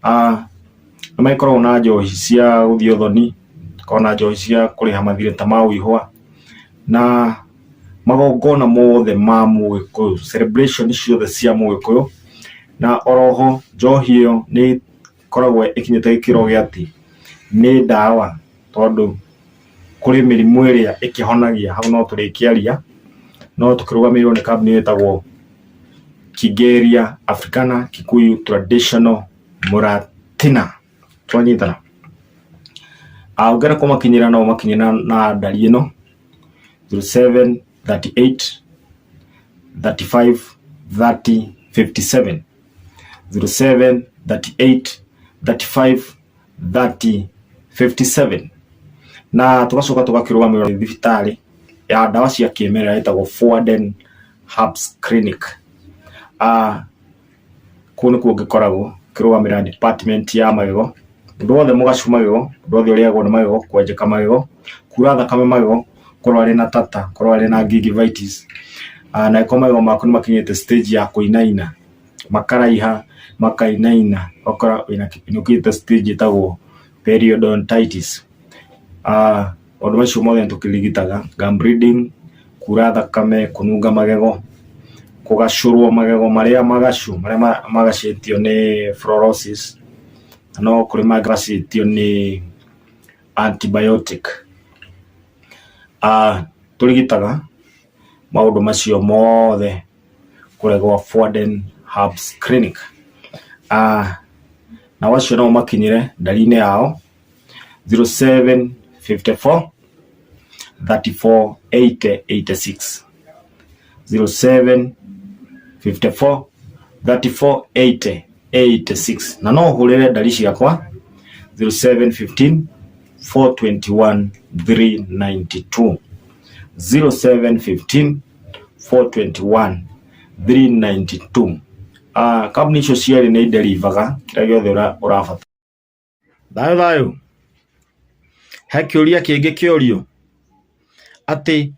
Nĩ magĩkoragwo na njohi cia gũthiĩ ũthoni, makoragwo na njohi cia kũrĩha mathirĩ ta ma ũihwa na magongona mothe ma mũgĩkũyũ, celebration ciothe cia mũgĩkũyũ. Na oroho njohi ĩyo nĩ ĩkoragwo ĩkinyĩte gĩkĩro gĩa atĩ nĩ ndawa tondũ kũrĩ mĩrimũ ĩrĩa ĩkĩhonagia, hau no tũrĩkĩaria, no tũkĩrũgamĩrĩirwo nĩ kambuni ĩtagwo Kigeria Africana Kikuyu Traditional Muratina. Twanyitana? Ũngĩenda kũmakinyĩra no ũmakinyĩre na ndari ĩno 0738 35 30 57 0738 35 30 57 na tũgacoka tũgakĩrũgamĩrĩrwo nĩ thibitarĩ ya ndawa cia kĩmerera ĩtagwo Forwarden Herbs Clinic. Kũu nĩkuo ngĩkoragwo ngĩrũgamĩrĩra department ya magego, mũndũ wothe mũgacu magego, mũndũ wothe ũrĩagwo nĩ magego, kwenjeka magego, kura thakame magego, korwo arĩ na tata, korwo arĩ na gingivitis, na angĩkorwo magego maku nĩ makinyĩte stage ya kũinaina, makaraiha, makainaina, ũgakora wĩna nĩ ũkinyĩte stage ĩtagwo periodontitis. Maũndũ macio mothe nĩ tũkĩrigitaga, gum bleeding, kura thakame, kũnunga magego, Kũgacũrwo magego marĩa magacu, marĩa magacĩtio nĩ fluorosis, na no kũrĩ magacĩtio nĩ antibiotic. Tũrigitaga maũndũ macio mothe kũrĩa gwa Fuaden Herbs Clinic. Nao acio no ũmakinyĩre ndari-inĩ yao 0754 34 80 86, 0754 34 80 86, na no ũhũrĩre ndari ciakwa 0715 421 392, 0715 421 392. Kambuni icio cierĩ nĩ iderivaga kĩrĩa gĩothe ũrabatara. Thayũ thayũ. He kĩũria kĩngĩ kĩorio, atĩ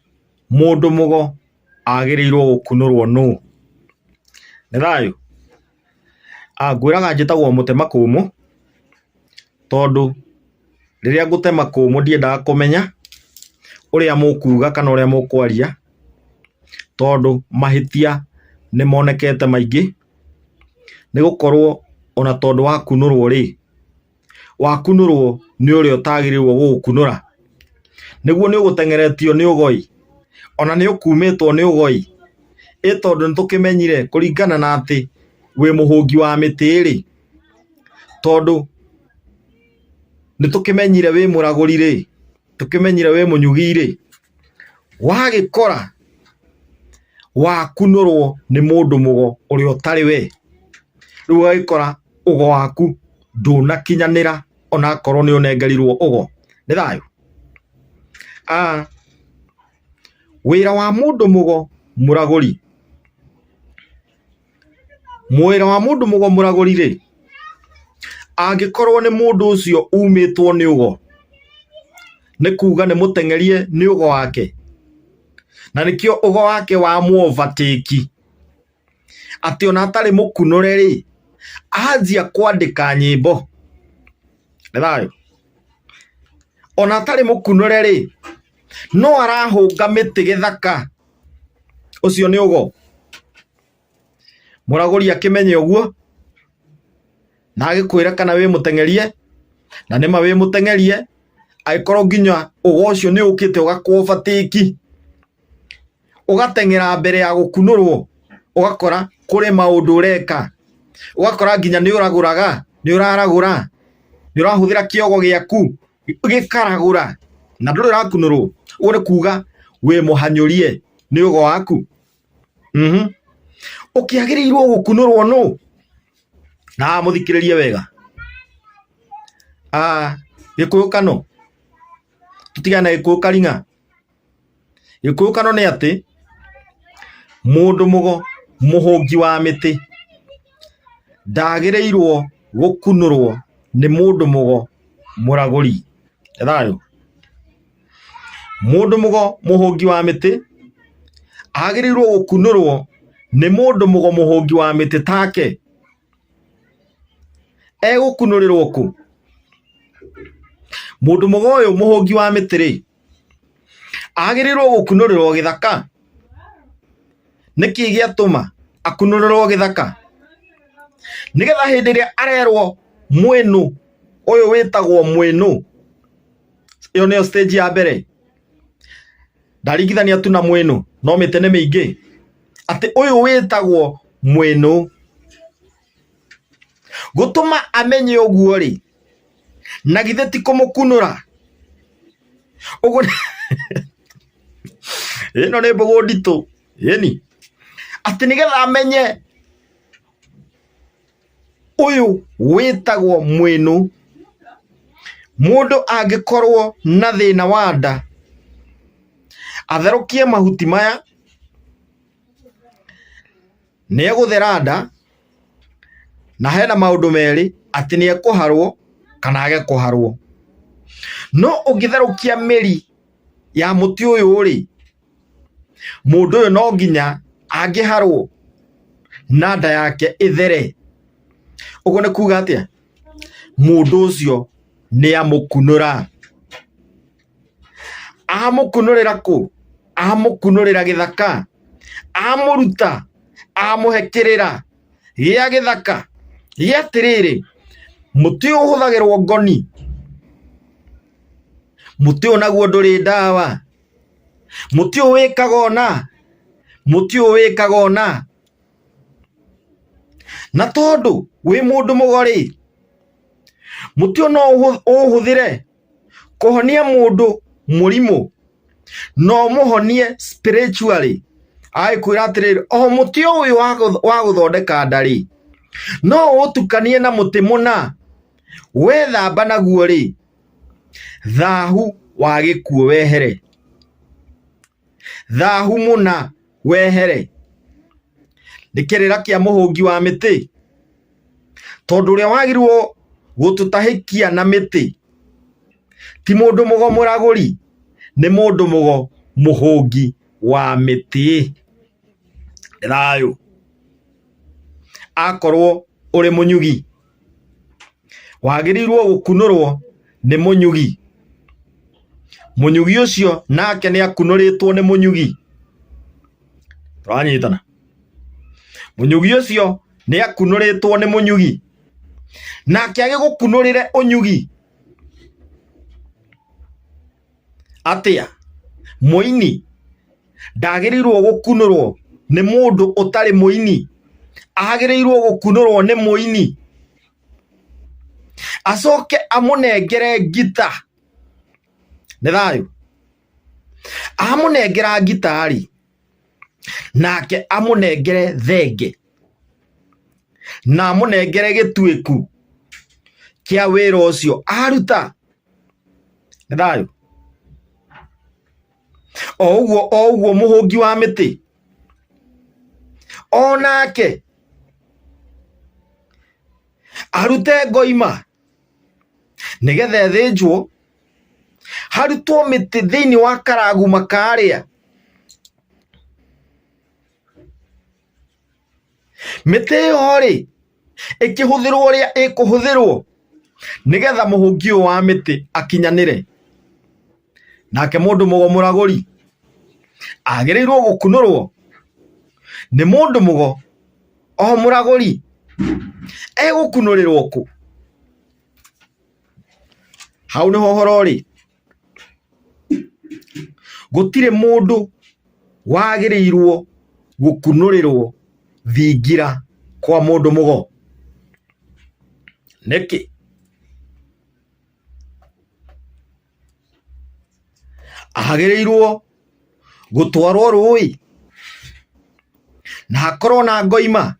mũndũ mũgo agĩrĩirwo gũkunũrwo nũ? Nĩ thayũ? Ngwĩraga njĩtagwo mũtema kũmũ, tondũ rĩrĩa ngũtema kũmũ ndiendaga kũmenya ũrĩa mũkuga kana ũrĩa mũkwaria, tondũ mahĩtia nĩ monekete maingĩ. Nĩ gũkorwo ona tondũ wakunũrwo rĩ, wakunũrwo nĩ ũrĩa ũtagĩrĩirwo gũgũkunũra. Nĩguo nĩ ũgũteng'eretio nĩ ũgoi, ona nĩ ũkumĩtwo nĩ ũgoi. Ĩ tondũ nĩ tũkĩmenyire kũringana na atĩ wĩ mũhũngi wa mĩtĩ rĩ, tondũ nĩ tũkĩmenyire wĩ mũragũri rĩ, tũkĩmenyire wĩ mũnyugi rĩ, wagĩkora wakunũrwo nĩ mũndũ mũgo ũrĩa ũtarĩ we, rĩu ũgagĩkora ũgo waku ndũnakinyanĩra onakorwo nĩ ũnengerirwo ũgo. Nĩ thayũ? Wĩra wa mũndũ mũgo mũragũri, Mwĩra wa mũndũ mũgo mũragũri rĩ, angĩkorwo nĩ mũndũ ũcio umĩtwo nĩ ũgo, nĩ kuga nĩ mũteng'erie nĩ ũgo wake, na nĩkĩo ũgo wake wa mũ overtake atĩ ona atarĩ mũkunũre rĩ, anjia kwandĩka nyĩmbo. Nĩ thayũ? Ona atarĩ mũkunũre rĩ, no arahũnga mĩtĩ gĩthaka. Ũcio nĩ ũgo. Mũragũri akĩmenye ũguo, na agĩkwĩra kana wĩ mũteng'erie, na nĩma wĩ mũteng'erie, angĩkorwo nginya ũgo ũcio nĩ ũkĩte ũgakũ overtake, ũgateng'era mbere ya gũkunũrwo, ũgakora kũrĩ maũndũ ũreka, ũgakora nginya nĩ ũragũraga, nĩ ũraragũra, nĩ ũrahũthĩra kĩogo gĩaku gĩkaragũra, na ndũrĩ ũrakunũrwo, ũguo nĩ kuga wĩ mũhanyũrie nĩ ũgo waku. Ũkĩagĩrĩirwo gũkunũrwo nũ? Na mũthikĩrĩrie wega. Gĩkũyũ kano, tũtigane na Gĩkũyũ karing'a. Gĩkũyũ kano nĩ atĩ, mũndũ mũgo mũhũngi wa mĩtĩ ndagĩrĩirwo gũkunũrwo nĩ mũndũ mũgo mũragũri. Thayũ. Mũndũ mũgo mũhũngi wa mĩtĩ agĩrĩirwo gũkunũrwo nĩ mũndũ mũgo mũhũngi wa mĩtĩ take. Egũkunũrĩrwo kũ? Mũndũ mũgo ũyũ mũhũngi wa mĩtĩ rĩ, agĩrĩirwo gũkunũrĩrwo gĩthaka? Nĩkĩ gĩatũma akunũrĩrwo gĩthaka? Nĩgetha hĩndĩ ĩrĩa arerwo mwĩnũ ũyũ wĩtagwo mwĩnũ, ĩyo nĩyo stage ya mbere, ndaringithania tu na mwĩnũ no mĩtĩ nĩ mĩingĩ, atĩ ũyũ wĩtagwo mwĩnũ. Gũtũma amenye ũguo rĩ, na githĩ ti kũmũkunũra? Ũguo ĩno nĩ mbũgũ nditũ, ĩni, atĩ nĩgetha amenye ũyũ wĩtagwo mwĩnũ. Mũndũ angĩkorwo na thĩna wa nda, atherũkie mahuti maya, nĩ egũthera nda, na hena maũndũ merĩ, atĩ nĩ ekũharwo kana age kũharwo. No ũngĩtherũkia mĩri ya mũtĩ ũyũ rĩ, mũndũ ũyũ no nginya angĩharwo na nda yake ĩthere. Ũguo nĩ kuga atĩa? Mũndũ ũcio nĩ amũkunũra. Amũkunũrĩra kũ? Amũkunũrĩra gĩthaka. Amũruta Amũhe kĩrĩra gĩa gĩthaka gĩa atĩrĩrĩ, mũtĩ ũyũ ũhũthagĩrwo ngoni, mũtĩ ũyũ naguo ndũrĩ ndawa, mũtĩ ũyũ wĩkaga ũna, mũtĩ ũyũ wĩkaga ũna. Na tondũ wĩ mũndũ mũgo rĩ, mũtĩ ũyũ no ũũhũthĩre kũhonia mũndũ mũrimũ, no ũmũhonie spiritually. Agĩkwĩra atĩrĩrĩ, o mũtĩ ũyũ wa gũthondeka nda rĩ, no ũũtukanie na mũtĩ mũna, wethamba naguo rĩ, thahu wa gĩkuũ wehere, thahu mũna wehere. Nĩ kĩrĩra kĩa mũhũngi wa mĩtĩ, tondũ ũrĩa wagĩrĩirwo gũtũtahĩkia na mĩtĩ ti mũndũ mũgo mũragũri, nĩ mũndũ mũgo mũhũngi wa mĩtĩ. Thayũ. Akorwo ũrĩ mũnyugi, wagĩrĩirwo gũkunũrwo nĩ mũnyugi. Mũnyugi ũcio nake nĩ akunũrĩtwo nĩ mũnyugi. Tũranyitana? Mũnyugi ũcio nĩ akunũrĩtwo nĩ mũnyugi. Nake agĩgũkunũrĩre ũnyugi atĩa? Mũini ndagĩrĩirwo gũkunũrwo nĩ mũndũ ũtarĩ mũini, agĩrĩirwo gũkunũrwo nĩ mũini acoke amũnengere ngita. Nĩ thayũ? Amũnengera ngita rĩ, nake amũnengere thenge na amũnengere gĩtuĩku kĩa wĩra ũcio aruta. Nĩ thayũ? O ũguo o ũguo mũhũngi wa mĩtĩ o nake arute ngoima nĩgetha ĩthĩnjwo, harutwo mĩtĩ thĩinĩ wa karaguma karĩa. Mĩtĩ ĩyo rĩ, ĩkĩhũthĩrwo ũrĩa ĩkũhũthĩrwo nĩgetha mũhũngi ũyũ wa mĩtĩ akinyanĩre. Nake mũndũ mũgo mũragũri agĩrĩirwo gũkunũrwo nĩ mũndũ mũgo o mũragũri. Egũkunũrĩrwo kũ? Hau nĩho ũhoro ũrĩ. Gũtirĩ mũndũ wagĩrĩirwo gũkunũrĩrwo thingira kwa mũndũ mũgo. Nĩkĩ? Agĩrĩirwo gũtwarwo rũĩ na hakorwo na ngoima.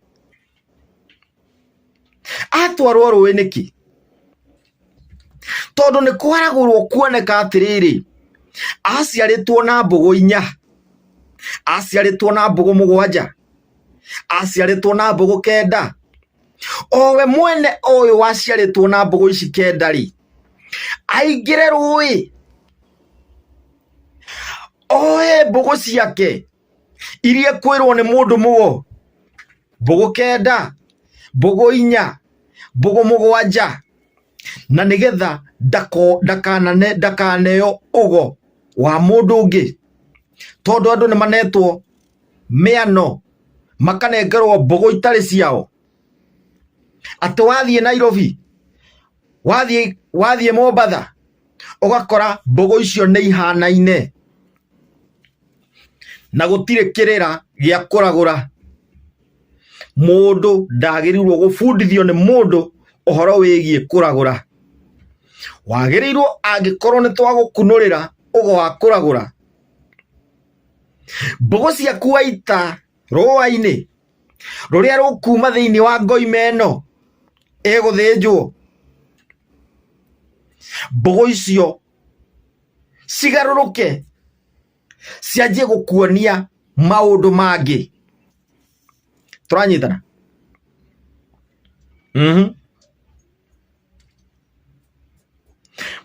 Atwarwo rũĩ nĩkĩ? Tondũ nĩ kwaragũrwo kuoneka atĩrĩrĩ, aciarĩtwo na mbũgũ inya, aciarĩtwo na mbũgũ mũgwanja, aciarĩtwo na mbũgũ kenda. O we mwene ũyũ waciarĩtwo na mbũgũ ici kenda rĩ, aingĩre rũĩ, oe mbũgũ ciake iria kwĩrwo nĩ mũndũ mũgo, mbũgũ kenda, mbũgũ inya, mbũgũ mũgwanja, na nĩgetha ndakanane ndakaneo ũgo wa mũndũ ũngĩ, tondũ andũ nĩ manetwo mĩano makanengerwo mbũgũ itarĩ ciao, atĩ wathiĩ Nairobi, wathiĩ Mombatha, ũgakora mbũgũ icio nĩ ihanaine na gũtirĩ kĩrĩra gĩa kũragũra. Mũndũ ndagĩrĩirwo gũbundithio nĩ mũndũ ũhoro wĩgiĩ kũragũra. Wagĩrĩirwo angĩkorwo nĩ twagũkunũrĩra ũgo wa kũragũra, mbũgũ ciaku waita rũa-inĩ rũrĩa rũkuma thĩinĩ wa ngoima ĩno ĩgũthĩnjwo, mbũgũ icio cigarũrũke cianjie gũkuonia maũndũ mangĩ. Tũranyitana?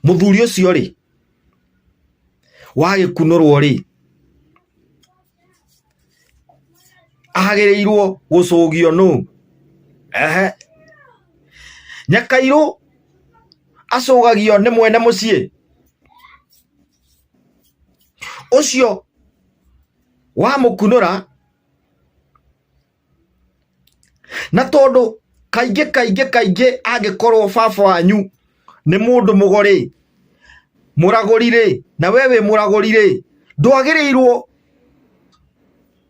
Mũthuri ũcio rĩ, wagĩkunũrwo rĩ, agĩrĩirwo gũcũgio nũ? Ehe. Nyakairũ acũgagio nĩ mwene mũciĩ ũcio wamũkunũra. Na tondũ kaingĩ kaingĩ kaingĩ angĩkorwo baba wanyu nĩ mũndũ mũgo rĩ, mũragũri rĩ, na we wĩ mũragũri rĩ, ndwagĩrĩirwo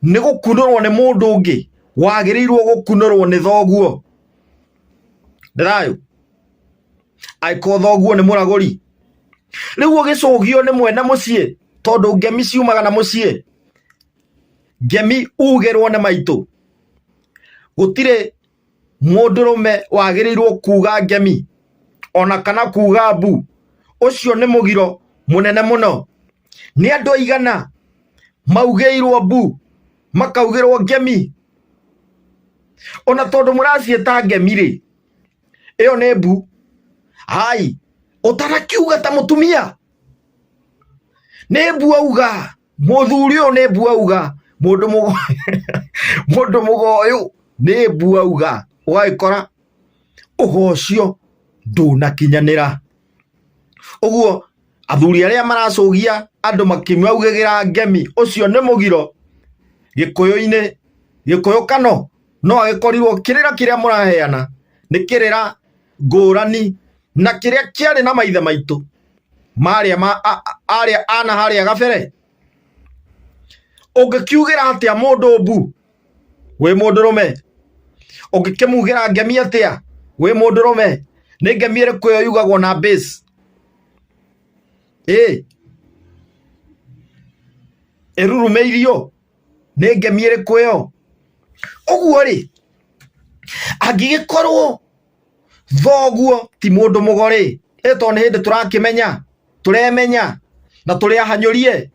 nĩ gũkunũrwo nĩ mũndũ ũngĩ, wagĩrĩirwo gũkunũrwo nĩ thoguo. Nĩ thayũ? Angĩkorwo thoguo nĩ mũragũri. Rĩu ũgĩcũgio nĩ mwene mũciĩ tondũ ngemi ciumaga na mũciĩ, ngemi ugĩrwo nĩ maitũ, gũtirĩ mũndũrũme wagĩrĩirwo kuga ngemi ona kana kuga mbu. Ũcio nĩ mũgiro mũnene mũno. Nĩ andũ aigana maugĩirwo mbu makaugĩrwo ngemi? Ona tondũ mũraciĩta ngemi rĩ, ĩyo nĩ mbu. Ai, ũtanakiuga ta mũtumia nĩ mbu auga. Mũthuri ũyũ nĩ mbu auga, mũndũ mũgo mũndũ mũgo ũyũ nĩ mbu auga, ũgagĩkora ũgo ũcio ndũnakinyanĩra. Ũguo athuri arĩa maracũgia andũ makĩmaugagĩra ngemi, ũcio nĩ mũgiro gĩkũyũ-inĩ. Gĩkũyũ kano no agĩkorirwo kĩrĩra kĩrĩa mũraheana nĩ kĩrĩra ngũrani na kĩrĩa kĩarĩ na maithe maitũ marĩa ma arĩa ana harĩa gabere. Ũngĩkiugĩra atĩa mũndũ mbu wĩ mũndũrũme? Ũngĩkĩmugĩra ngemi atĩa wĩ mũndũrũme? Nĩ ngemi ĩrĩkũ ĩyo yugagwo na bass? Ĩ ĩrurumĩirio nĩ ngemi ĩrĩkũ ĩyo? Ũguo rĩ, angĩgĩkorwo thoguo ti mũndũ mũgo rĩ, ĩ tondũ nĩ hĩndĩ tũrakĩmenya, tũremenya na tũrĩ ahanyũrie.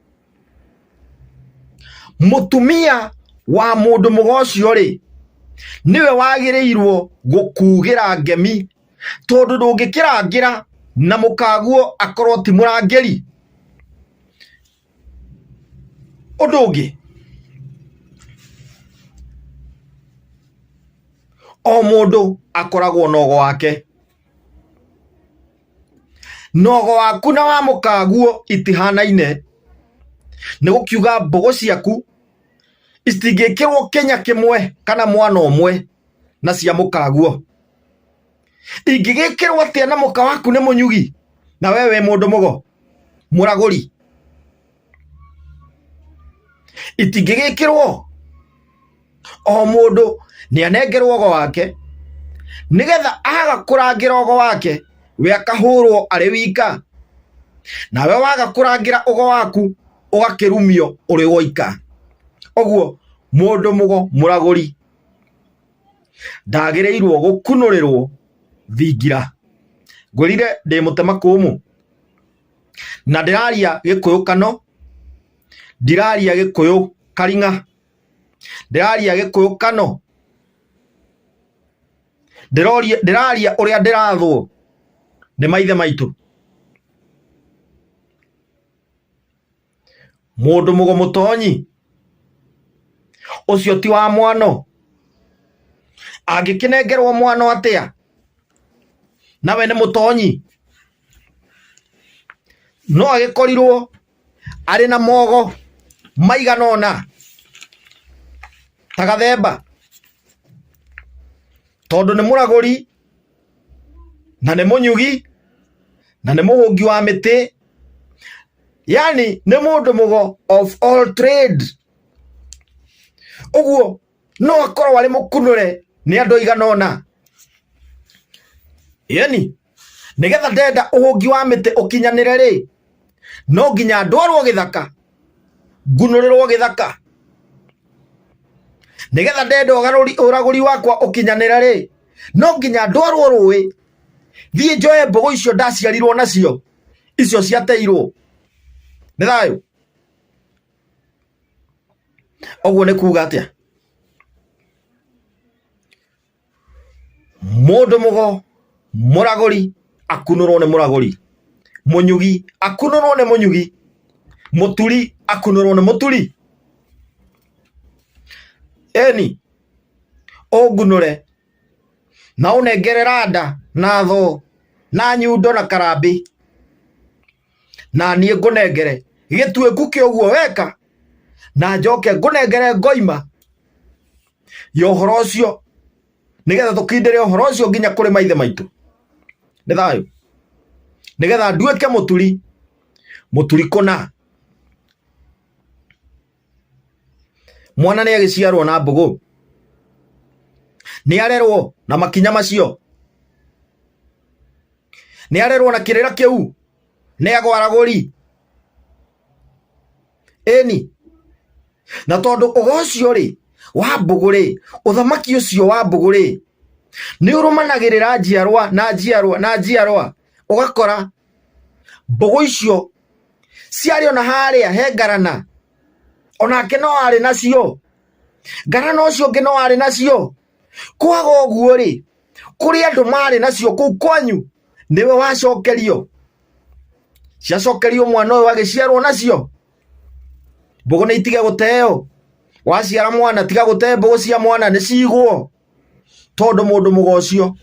Mũtumia wa mũndũ mũgo ũcio rĩ, nĩwe wagĩrĩirwo gũkugĩra ngemi tondũ ndũngĩkĩrangĩra na mũkaguo akorwo ti mũrangĩri. Ũndũ ũngĩ, o mũndũ akoragwo na ũgo wake. Na ũgo waku na wa mũkaguo itihanaine, nĩ gũkiuga mbũgũ ciaku itingĩkĩrwo kĩnya kĩmwe kana mwana ũmwe na cia mũkaguo. Ingĩgĩkĩrwo atĩa na mũka waku nĩ mũnyugi na we wĩ mũndũ mũgo mũragũri? Itingĩgĩkĩrwo. O mũndũ nĩ anengerwo ũgo wake nĩgetha aga kũrangĩra ũgo wake we akahũrwo arĩ wika, nawe waga kũrangĩra ũgo waku ũgakĩrumio ũrĩ woika. Ũguo mũndũ mũgo mũragũri ndagĩrĩirwo gũkunũrĩrwo thingira. Ngwĩrire ndĩ mũtemakũmũ na ndĩraria gĩkũyũ kano, ndiraria gĩkũyũ karing'a, ndĩraria gĩkũyũ kano, ndĩraria ũrĩa ndĩrathwo nĩ maithe maitũ. Mũndũ mũgo mũtonyi ũcio ti wa mwano, angĩkĩnengerwo mwano atĩa nawe nĩ mũtonyi? No agĩkorirwo arĩ na mogo maigana ũna ta gathemba, tondũ nĩ mũragũri na nĩ mũnyugi na nĩ mũhũngi wa mĩtĩ, yani nĩ mũndũ mũgo of all trade. Ũguo no akorwo arĩ mũkunũre nĩ andũ aigana ũna. Yani nĩgetha ndenda ũhũngi wa mĩtĩ ũkinyanĩre rĩ, no nginya ndwarwo gĩthaka, ngunũrĩrwo gĩthaka. Nĩgetha ndenda ũragũri wakwa ũkinyanĩre rĩ, no nginya ndwarwo rũĩ, thiĩ njoe mbũgũ icio ndaciarirwo nacio, icio ciateirwo. Nĩ thayũ? Ũguo nĩ kuga atĩa? Mũndũ mũgo mũragũri akunũrwo nĩ mũragũri, mũnyugi akunũrwo nĩ mũnyugi, mũturi akunũrwo nĩ mũturi. Ĩni, ũngunũre na ũnengere randa na thoo na nyundo na karambĩ, na niĩ ngũnengere gĩtuĩku kĩa ũguo weka, na njoke ngũnengere ngoima ya ũhoro ũcio. Nĩgetha tũkindĩre ũhoro ũcio nginya kũrĩ maithe maitũ. Nĩ thayũ. Nĩgetha nduĩke mũturi, mũturi kũna. Mwana nĩ agĩciarwo na mbũgũ, nĩ arerwo na makinya macio, nĩ arerwo na kĩrĩra kĩu, nĩ agwaragũri. Ĩni, na tondũ ũgo ũcio rĩ wa mbũgũ rĩ, ũthamaki ũcio wa mbũgũ rĩ, nĩ ũrũmanagĩrĩra njiarwa na njiarwa na njiarwa, ũgakora mbũgũ icio ciarĩ ona harĩa he ngarana, onake no arĩ nacio, ngarana ũcio ũngĩ no arĩ nacio. Kwaga ũguo rĩ, kũrĩ andũ marĩ nacio kũu kwanyu, nĩwe wacokerio, ciacokerio mwana ũyũ agĩciarwo nacio. Mbũgũ nĩ itige gũteo, waciara mwana tiga gũte mbũgũ cia mwana nĩ cigwo, tondũ mũndũ mũgo ũcio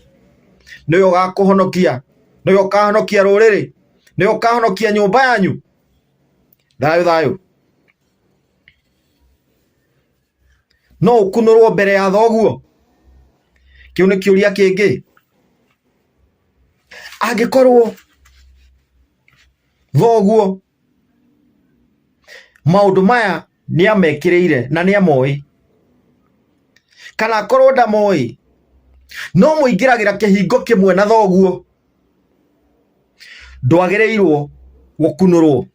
nĩwe ũgakũhonokia, nĩwe ũkahonokia rũrĩrĩ, nĩwe ũkahonokia nyũmba yanyu. Thayũ thayũ. No ũkunũrwo mbere ya thoguo? Kĩu nĩ kĩũria kĩngĩ. Angĩkorwo thoguo maũndũ maya nĩ amekĩrĩire na nĩ amoĩ, kana akorwo ndamoĩ, no mũingĩragĩra kĩhingo kĩmwe na thoguo, ndwagĩrĩirwo gũkunũrwo.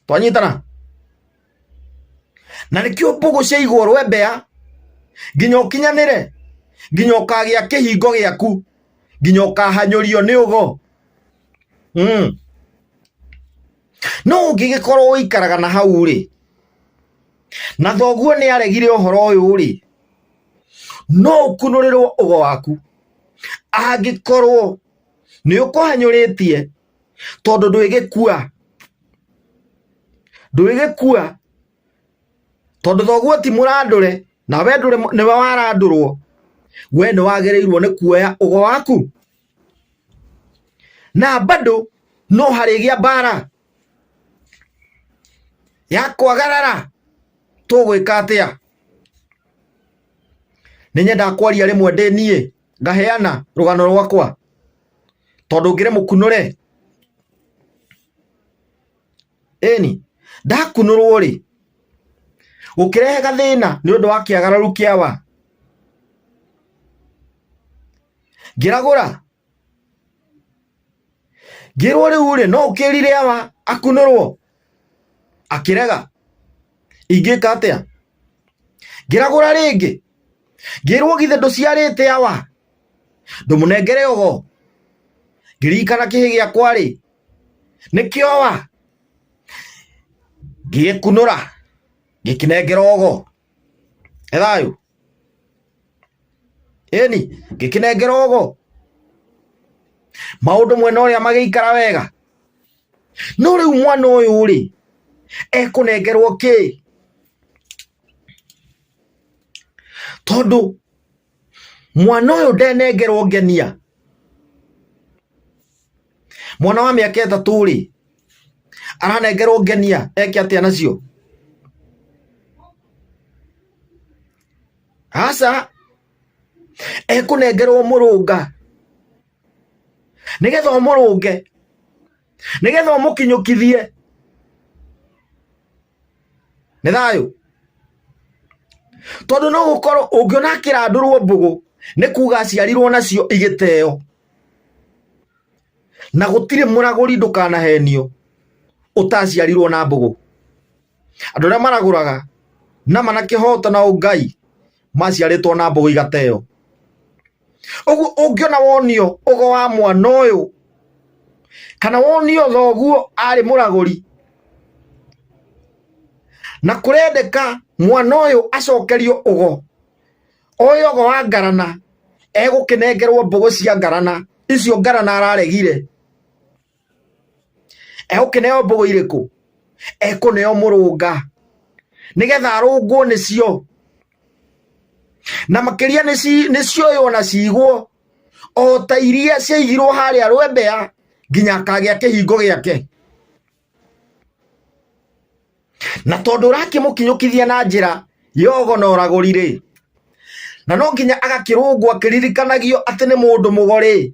Twanyitana? Na nĩkĩo mbũgũ ciaigwo rwembea nginya ũkinyanĩre, nginya ũkagĩa kĩhingo gĩaku, nginya ũkahanyũrio nĩ ũgo. No ũngĩgĩkorwo ũikaraga na hau rĩ, na thoguo nĩ aregire ũhoro ũyũ rĩ, no ũkunũrĩrwo ũgo waku angĩkorwo nĩ ũkũhanyũrĩtie, tondũ ndwĩgĩkua, ndwĩgĩkua tondũ thoguo ti mũrandũre na we ndũrĩ nĩwe warandũrwo, we nĩ wagĩrĩirwo nĩ kuoya ũgo waku. Na bado no harĩgĩa mbara ya kwagarara, tũgwĩka atĩa? Nĩ nyendaga kwaria rĩmwe ndĩ niĩ ngaheana rũgano rwakwa tondũ ngĩrĩ mũkunũre. Ĩni, ndakunũrwo rĩ, gũkĩrehe gathĩna nĩ ũndũ wa kĩagararu kĩa wa. Ngĩragũra, ngĩrwo rĩu rĩ, no ũkĩrire awa akunũrwo, akĩrega. Ingĩka atĩa? Ngĩragũra rĩngĩ, ngĩrwo githĩ ndũciarĩte awa, ndũmũnengere ũgo. Ngĩririkana kĩhĩ gĩakwa rĩ, nĩkĩo awa, ngĩgĩkunũra, ngĩkĩnengera ũgo. Nĩ thayũ? Ĩni, ngĩkĩnengera ũgo. Maũndũ mwena ũrĩa magĩikara wega. No rĩu mwana ũyũ rĩ, ekũnengerwo kĩ? Tondũ mwana ũyũ ndenengerwo ngenia. Mwana wa mĩaka 3 rĩ, aranengerwo ngenia eke atĩa nacio? Aca, ekũnengerwo mũrũnga nĩgetha ũmũrũnge, nĩgetha ũmũkinyũkithie. Nĩ thayũ? Tondũ no gũkorwo ũngĩona akĩrandũrwo mbũgũ nĩ kuga aciarirwo nacio igĩteo. Na gũtirĩ mũragũri ndũkanahenio ũtaciarirwo na mbũgũ. Andũ arĩa maragũraga na mana kĩhoto na ũngai maciarĩtwo na mbũgũ igateo. Ũguo ũngĩona wonio ũgo wa mwana ũyũ kana wonio thoguo arĩ mũragũri na kũrendeka mwana ũyũ acokerio ũgo, oe ũgo wa ngarana, egũkĩnengerwo mbũgũ cia ngarana, icio ngarana araregire. Egũkĩneo mbũgũ irĩkũ? Ekũneo mũrũnga nĩgetha arũngwo nĩcio, na makĩria nĩcioywo na cigwo o ta iria ciaigirwo harĩa rwembea nginya akagĩa kĩhingo gĩake. Na tondũ ũrakĩmũkinyũkithia na njĩra ya ũgo na ũragũri rĩ, Na no nginya agakĩrũngwo akĩririkanagio atĩ nĩ mũndũ mũgo rĩ,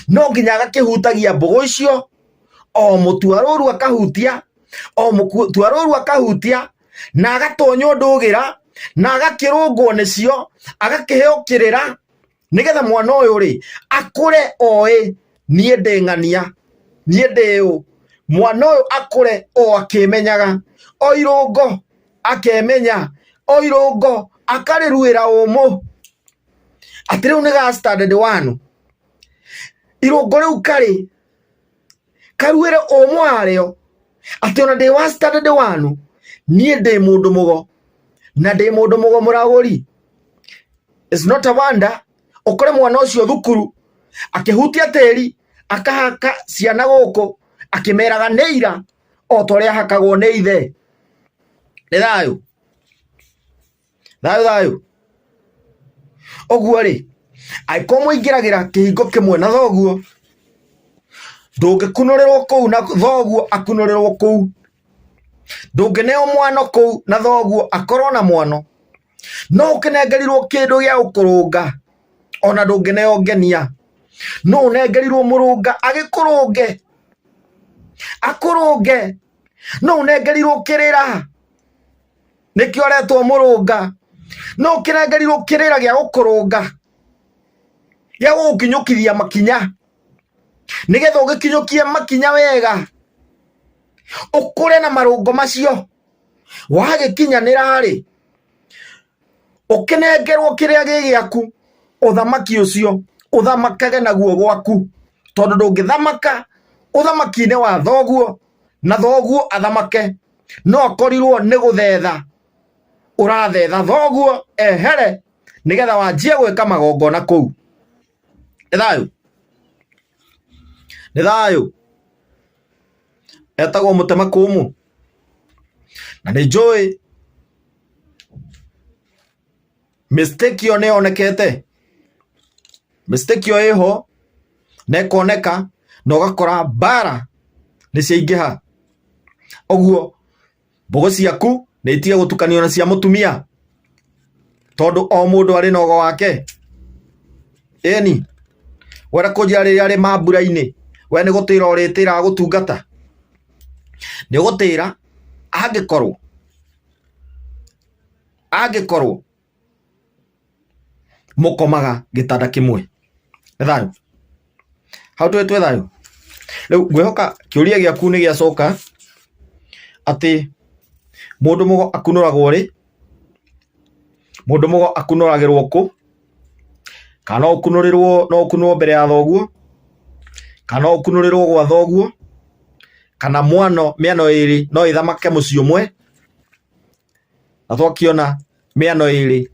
no nginya agakĩhutagia mbũgũ icio, o mũtuarũru akahutia, o mũtuarũru akahutia, na agatonywo ndũgĩra, na agakĩrũngwo nĩcio, agakĩheo kĩrĩra, nĩgetha mwana ũyũ rĩ akũre oĩ niĩ ndĩ ng'ania, niĩ ndĩ ũ. Mwana ũyũ akũre o akĩmenyaga, o irũngo akemenya, o irũngo akarĩruĩra ũmũ atĩ rĩu nĩ ga standard one. Irũngo rĩu karĩ karuĩre ũmũ warĩo atĩ ona ndĩ wa standard one, niĩ ndĩ mũndũ mũgo na ndĩ mũndũ mũgo mũragũri. It's not a wonder ũkore mwana ũcio thukuru akĩhutia tĩri akahaka ciana gũkũ akĩmeraga nĩ ira o ta ũrĩa ahakagwo nĩ ithe. Nĩ thayũ thayũ thayũ. Ũguo rĩ, angĩkorwo mũingĩragĩra kĩhingo kĩmwe na thoguo, ndũngĩkunũrĩrwo kũu na thoguo akunũrĩrwo kũu, ndũngĩneo mwano kũu na thoguo akorwo na mwano, no ũkĩnengerirwo kĩndũ gĩa gũkũrũnga ona ndũngĩneo ngenia, no ũnengerirwo mũrũnga agĩkũrũnge, akũrũnge, no ũnengerirwo kĩrĩra nĩkĩo aretwo mũrũnga, no ũkĩnengerirwo kĩrĩra gĩa gũkũrũnga, gĩa gũgũkinyũkithia makinya, nĩgetha ũgĩkinyũkie makinya wega, ũkũre na marũngo macio. Wagĩkinyanĩra rĩ, ũkĩnengerwo kĩrĩa gĩ gĩaku, ũthamaki ũcio ũthamakage naguo gwaku, tondũ ndũngĩthamaka ũthamaki-inĩ wa thoguo na thoguo athamake, no akorirwo nĩ gũthetha ũrathetha thoguo ehere nĩgetha wanjie gwĩka magongona kũu. Nĩ thayũ? Nĩ thayũ? Etagwo mũtemakũmũ na nĩ njũĩ mistake ĩyo nĩ yonekete, mistake ĩyo ĩho na ĩkoneka na ũgakora mbara nĩ ciaingĩha. Ũguo mbũgũ ciaku nĩ itige gũtukanio na cia mũtumia tondũ o mũndũ arĩ na ũgo wake. Ĩni, wenda kũnjĩra rĩrĩa arĩ mambura-inĩ we nĩ gũtĩra ũrĩtĩraga gũtungata? Nĩ ũgũtĩra angĩkorwo angĩkorwo mũkomaga gĩtanda kĩmwe. Nĩ thayũ? Hau tũrĩ twĩ thayũ? Rĩu ngwĩhoka kĩũria gĩaku nĩ gĩacoka atĩ mũndũ mũgo akunũragwo rĩ, mũndũ mũgo akunũragĩrwo kũ, kana no ũkunũrĩrwo no ũkunũrwo mbere ya thoguo, kana no ũkunũrĩrwo gwa thoguo, kana mwano mĩano ĩrĩ no ĩthamake mũciĩ ũmwe, na twakĩona mĩano ĩrĩ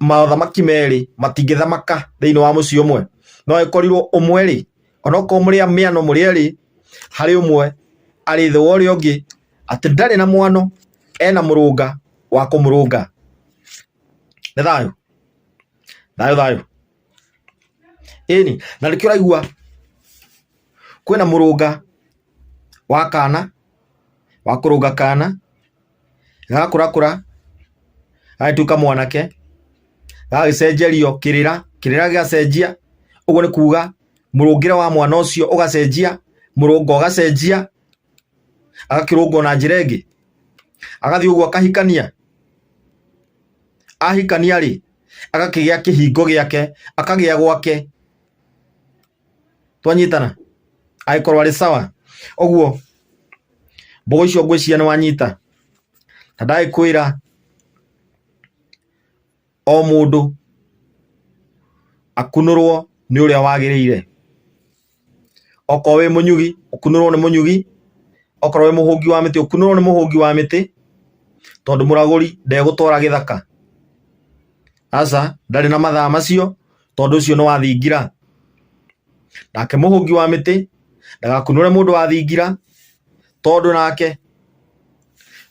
mothamaki merĩ matingĩthamaka thĩinĩ wa mũciĩ ũmwe. No ĩkorirwo ũmwe rĩ, onokorwo mũrĩ a mĩano mũrĩ erĩ, harĩ ũmwe arĩ thĩ wa ũrĩa ũngĩ, atĩ ndarĩ na mwano, ena mũrũnga wa kũmũrũnga. Nĩ thayũ? Thayũ thayũ. Ĩni, na nĩkĩo ũraigua kwĩna mũrũnga wa kana, wa kũrũnga kana, gakũrakũra, gagĩtuĩka mwanake, gagagĩcenjerio kĩrĩra, kĩrĩra gĩgacenjia, ũguo nĩ kuga mũrũngĩre wa mwana ũcio ũgacenjia, mũrũngo ũgacenjia, agakĩrũngwo na njĩra ĩngĩ, agathiĩ ũguo akahikania, ahikania rĩ, agakĩgĩa kĩhingo gĩake, akagĩa gwake, twanyitana, agĩkorwo arĩ sawa, ũguo mbũgũ icio ngwĩciria nĩ wanyita, na ndagĩkwĩra o mũndũ akunũrwo nĩ ũrĩa wagĩrĩire. Okorwo wĩ mũnyugi ũkunũrwo nĩ mũnyugi, okorwo wĩ mũhũngi wa mĩtĩ ũkunũrwo nĩ mũhũngi wa mĩtĩ, tondũ mũragũri ndegũtwara gĩthaka. Aca, ndarĩ na mathaa macio tondũ ũcio nĩ wa thingira. Nake mũhũngi wa mĩtĩ ndagakunũre mũndũ wa thingira, tondũ nake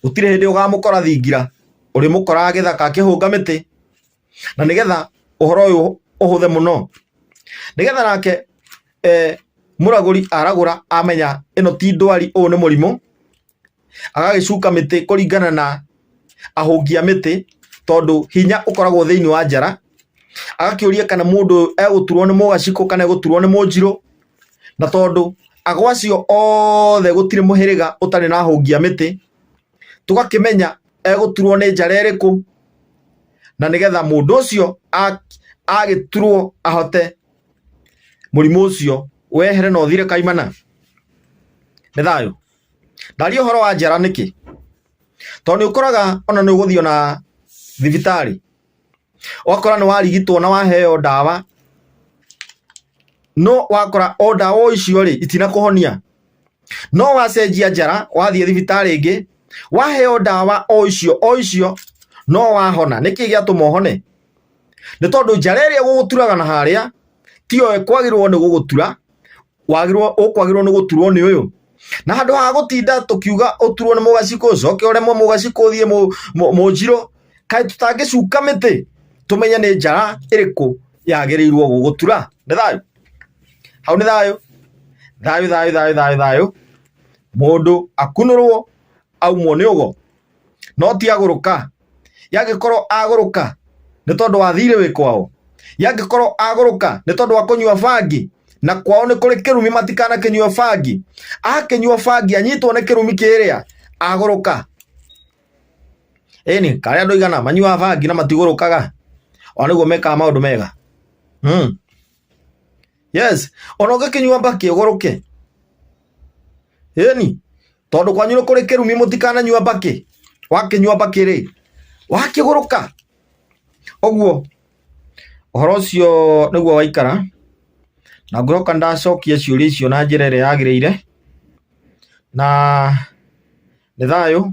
gũtirĩ hĩndĩ ũgamũkora thingira, ũrĩmũkoraga gĩthaka akĩhũnga mĩtĩ. Na nĩgetha ũhoro ũyũ ũhũthe mũno, nĩgetha nake mũragũri aragũra amenya ĩno ti ndwari ũyũ nĩ mũrimũ, agagĩcuka mĩtĩ kũringana na ahũngi a mĩtĩ. Tondũ hinya ũkoragwo thĩinĩ wa njara, agakĩũria kana mũndũ egũturwo nĩ mũgacikũ kana egũturwo nĩ mũnjirũ, na tondũ ago acio othe gũtirĩ mũhĩrĩga ũtarĩ na hũngi a mĩtĩ, tũgakĩmenya egũturwo nĩ njara ĩrĩkũ, na nĩgetha mũndũ ũcio agĩturwo ahote mũrimũ ũcio wehere na ũthire kaimana. Nĩ thayũ. Ndaria ũhoro wa njara nĩkĩ? Tondũ nĩ ũkoraga ona nĩ ũgũthiĩ ona thibitarĩ, ũgakora nĩ warigitwo na waheo ndawa, no wakora o ndawa o icio rĩ itinakũhonia. No wacenjia njara wathiĩ thibitarĩ ĩngĩ, waheo ndawa o icio o icio no wahona. Nĩkĩ gĩatũma ũhone? Nĩ tondũ njara ĩrĩa ĩgũgũturaga na harĩa tiyo ĩkwagĩrĩirwo nĩ gũgũtura, wagĩrĩirwo ũkwagĩrĩirwo nĩ gũturwo nĩ ũyũ. Na handũ ha gũtinda tũkiuga ũturwo nĩ mũgacikũ, ũcoke ũremwo mũgacikũ ũthiĩ mũnjirũ, kaĩ tũtangĩcuka mĩtĩ tũmenye nĩ njara ĩrĩkũ yagĩrĩirwo gũgũtura. Nĩ thayũ? Hau nĩ thayũ? Thayũ thayũ thayũ thayũ thayũ. Mũndũ akunũrwo aumwo nĩ ũgo, no ti agũrũka. Yangĩkorwo agũrũka nĩ tondũ wa thirĩ wĩ kwao, yangĩkorwo agũrũka nĩ tondũ wa kũnyua bangi, na kwao nĩ kũrĩ kĩrumi matikanakĩnyue bangi, akĩnyua bangi anyitwo nĩ kĩrumi kĩrĩa agũrũka. Ĩni, karĩa andũ aigana manyuaga bangi na matigũrũkaga, ona nĩguo mekaga maũndũ mega. Yes, ona ũngĩkĩnyua mbakĩ ũgũrũke. Ĩni, tondũ kwanyu nĩ kũrĩ kĩrumi mũtikananyua mbakĩ, wakĩnyua mbakĩ rĩ, wakĩgũrũka. Ũguo ũhoro ũcio nĩguo waikara, na ngwĩhoka ndacokia ciũria icio na njĩra ĩrĩa yagĩrĩire, na nĩ thayũ,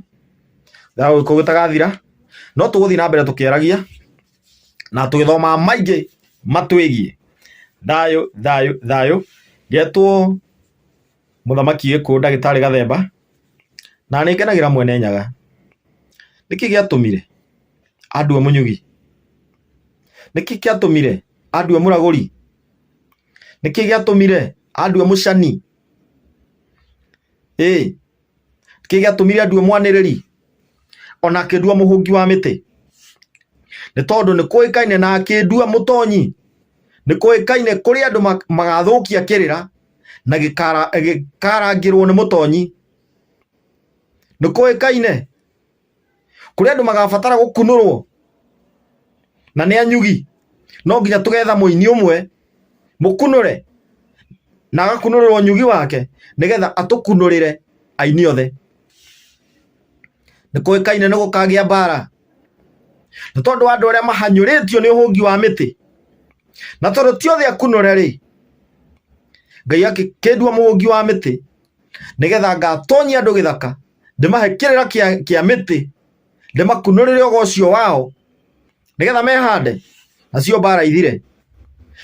thayũ gĩkũyũ gĩtagathira, no tũgũthiĩ na mbere tũkĩaragia na tũgĩthomaga maingĩ matwĩgiĩ. Thayũ thayũ thayũ. Ngetwo Mũthamaki Gĩkũyũ ndagĩtarĩ Gathemba, na nĩ ngenagĩra mwene Nyaga. Nĩkĩ gĩatũmire andue mũnyugi? Nĩkĩ gĩatũmire andue mũragũri? Nĩkĩ gĩatũmire andue mũcani? Ĩĩ, nĩkĩ gĩatũmire andue mwanĩrĩri? Ona akĩndua mũhũngi wa mĩtĩ? Nĩ tondũ nĩ kũĩkaine na akĩndua mũtonyi. Nĩ kũĩkaine kũrĩ andũ magathũkia kĩrĩra na gĩkarangĩrwo nĩ mũtonyi. Nĩ kũĩkaine kũrĩ andũ magabatara gũkunũrwo na nĩ anyugi. No nginya tũgetha mũini ũmwe mũkunũre na agakunũrĩrwo nyugi wake nĩgetha atũkunũrĩre aini othe. Nĩ kũĩkaine nĩ gũkagĩa mbara nĩ tondũ wa andũ arĩa mahanyũrĩtio nĩ ũhũngi wa mĩtĩ, na tondũ ti othe akunũre rĩ, Ngai akĩndua mũhũngi wa mĩtĩ nĩgetha ngatonyia andũ gĩthaka, ndĩmahe kĩrĩra kĩa mĩtĩ, ndĩmakunũrĩre ũgo ũcio wao nĩgetha mehande nacio mbara ithire.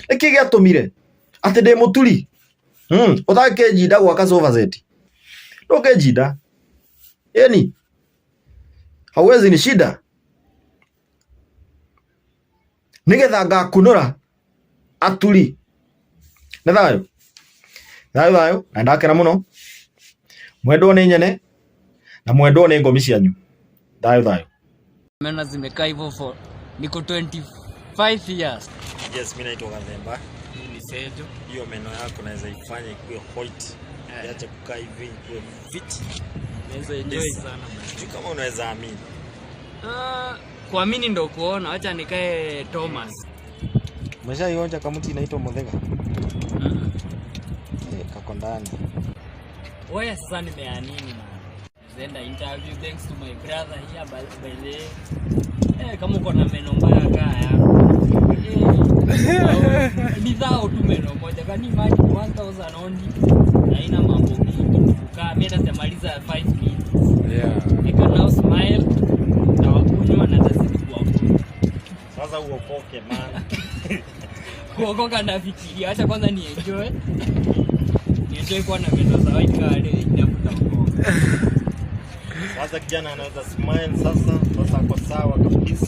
Nĩkĩ gĩatũmire atĩ ndĩ mũturi ũtangĩnjinda gwaka sofa set? Ndũngĩnjinda. Ĩni, hauwezi ni shida. Nĩgetha ngakunũra aturi. Nĩ thayũ thayũ thayũ, na ndakena mũno. Mwendwo nĩ nyene na mwendwo nĩ ngomi cianyu. Thayũ thayũ. Meno zimekaa hivyo for niko 25 years. Yes, mimi naitwa Gathemba. Mimi ni Sejo. Hiyo meno yako naweza ifanya ikuwe white. Iache kukaa hivi ikuwe fit. Naweza enjoy Yes. sana man. Sijui kama unaweza amini. Ah, kuamini ndo kuona, acha nikae Thomas. Umeshaionja kamuti inaitwa muthega? Eh, kako ndani. Wewe sasa nimeamini man. Zenda interview thanks to my brother here by the way. Eh, kama uko na meno mbaya kaa yako. Eh, ni thao tu meno moja. Can you imagine 1000 only? Na ina mambo mingi. Kukaa mimi hata sijamaliza 5 minutes. I can now smile na wakunywa na tazidi kuwakunywa. Sasa uokoke man. Kuokoka nafikiria, acha kwanza ni enjoy. Ni enjoy kuwa na meno za white card inafuta. Sasa kijana anaweza smile sasa, sasa ako sawa kabisa.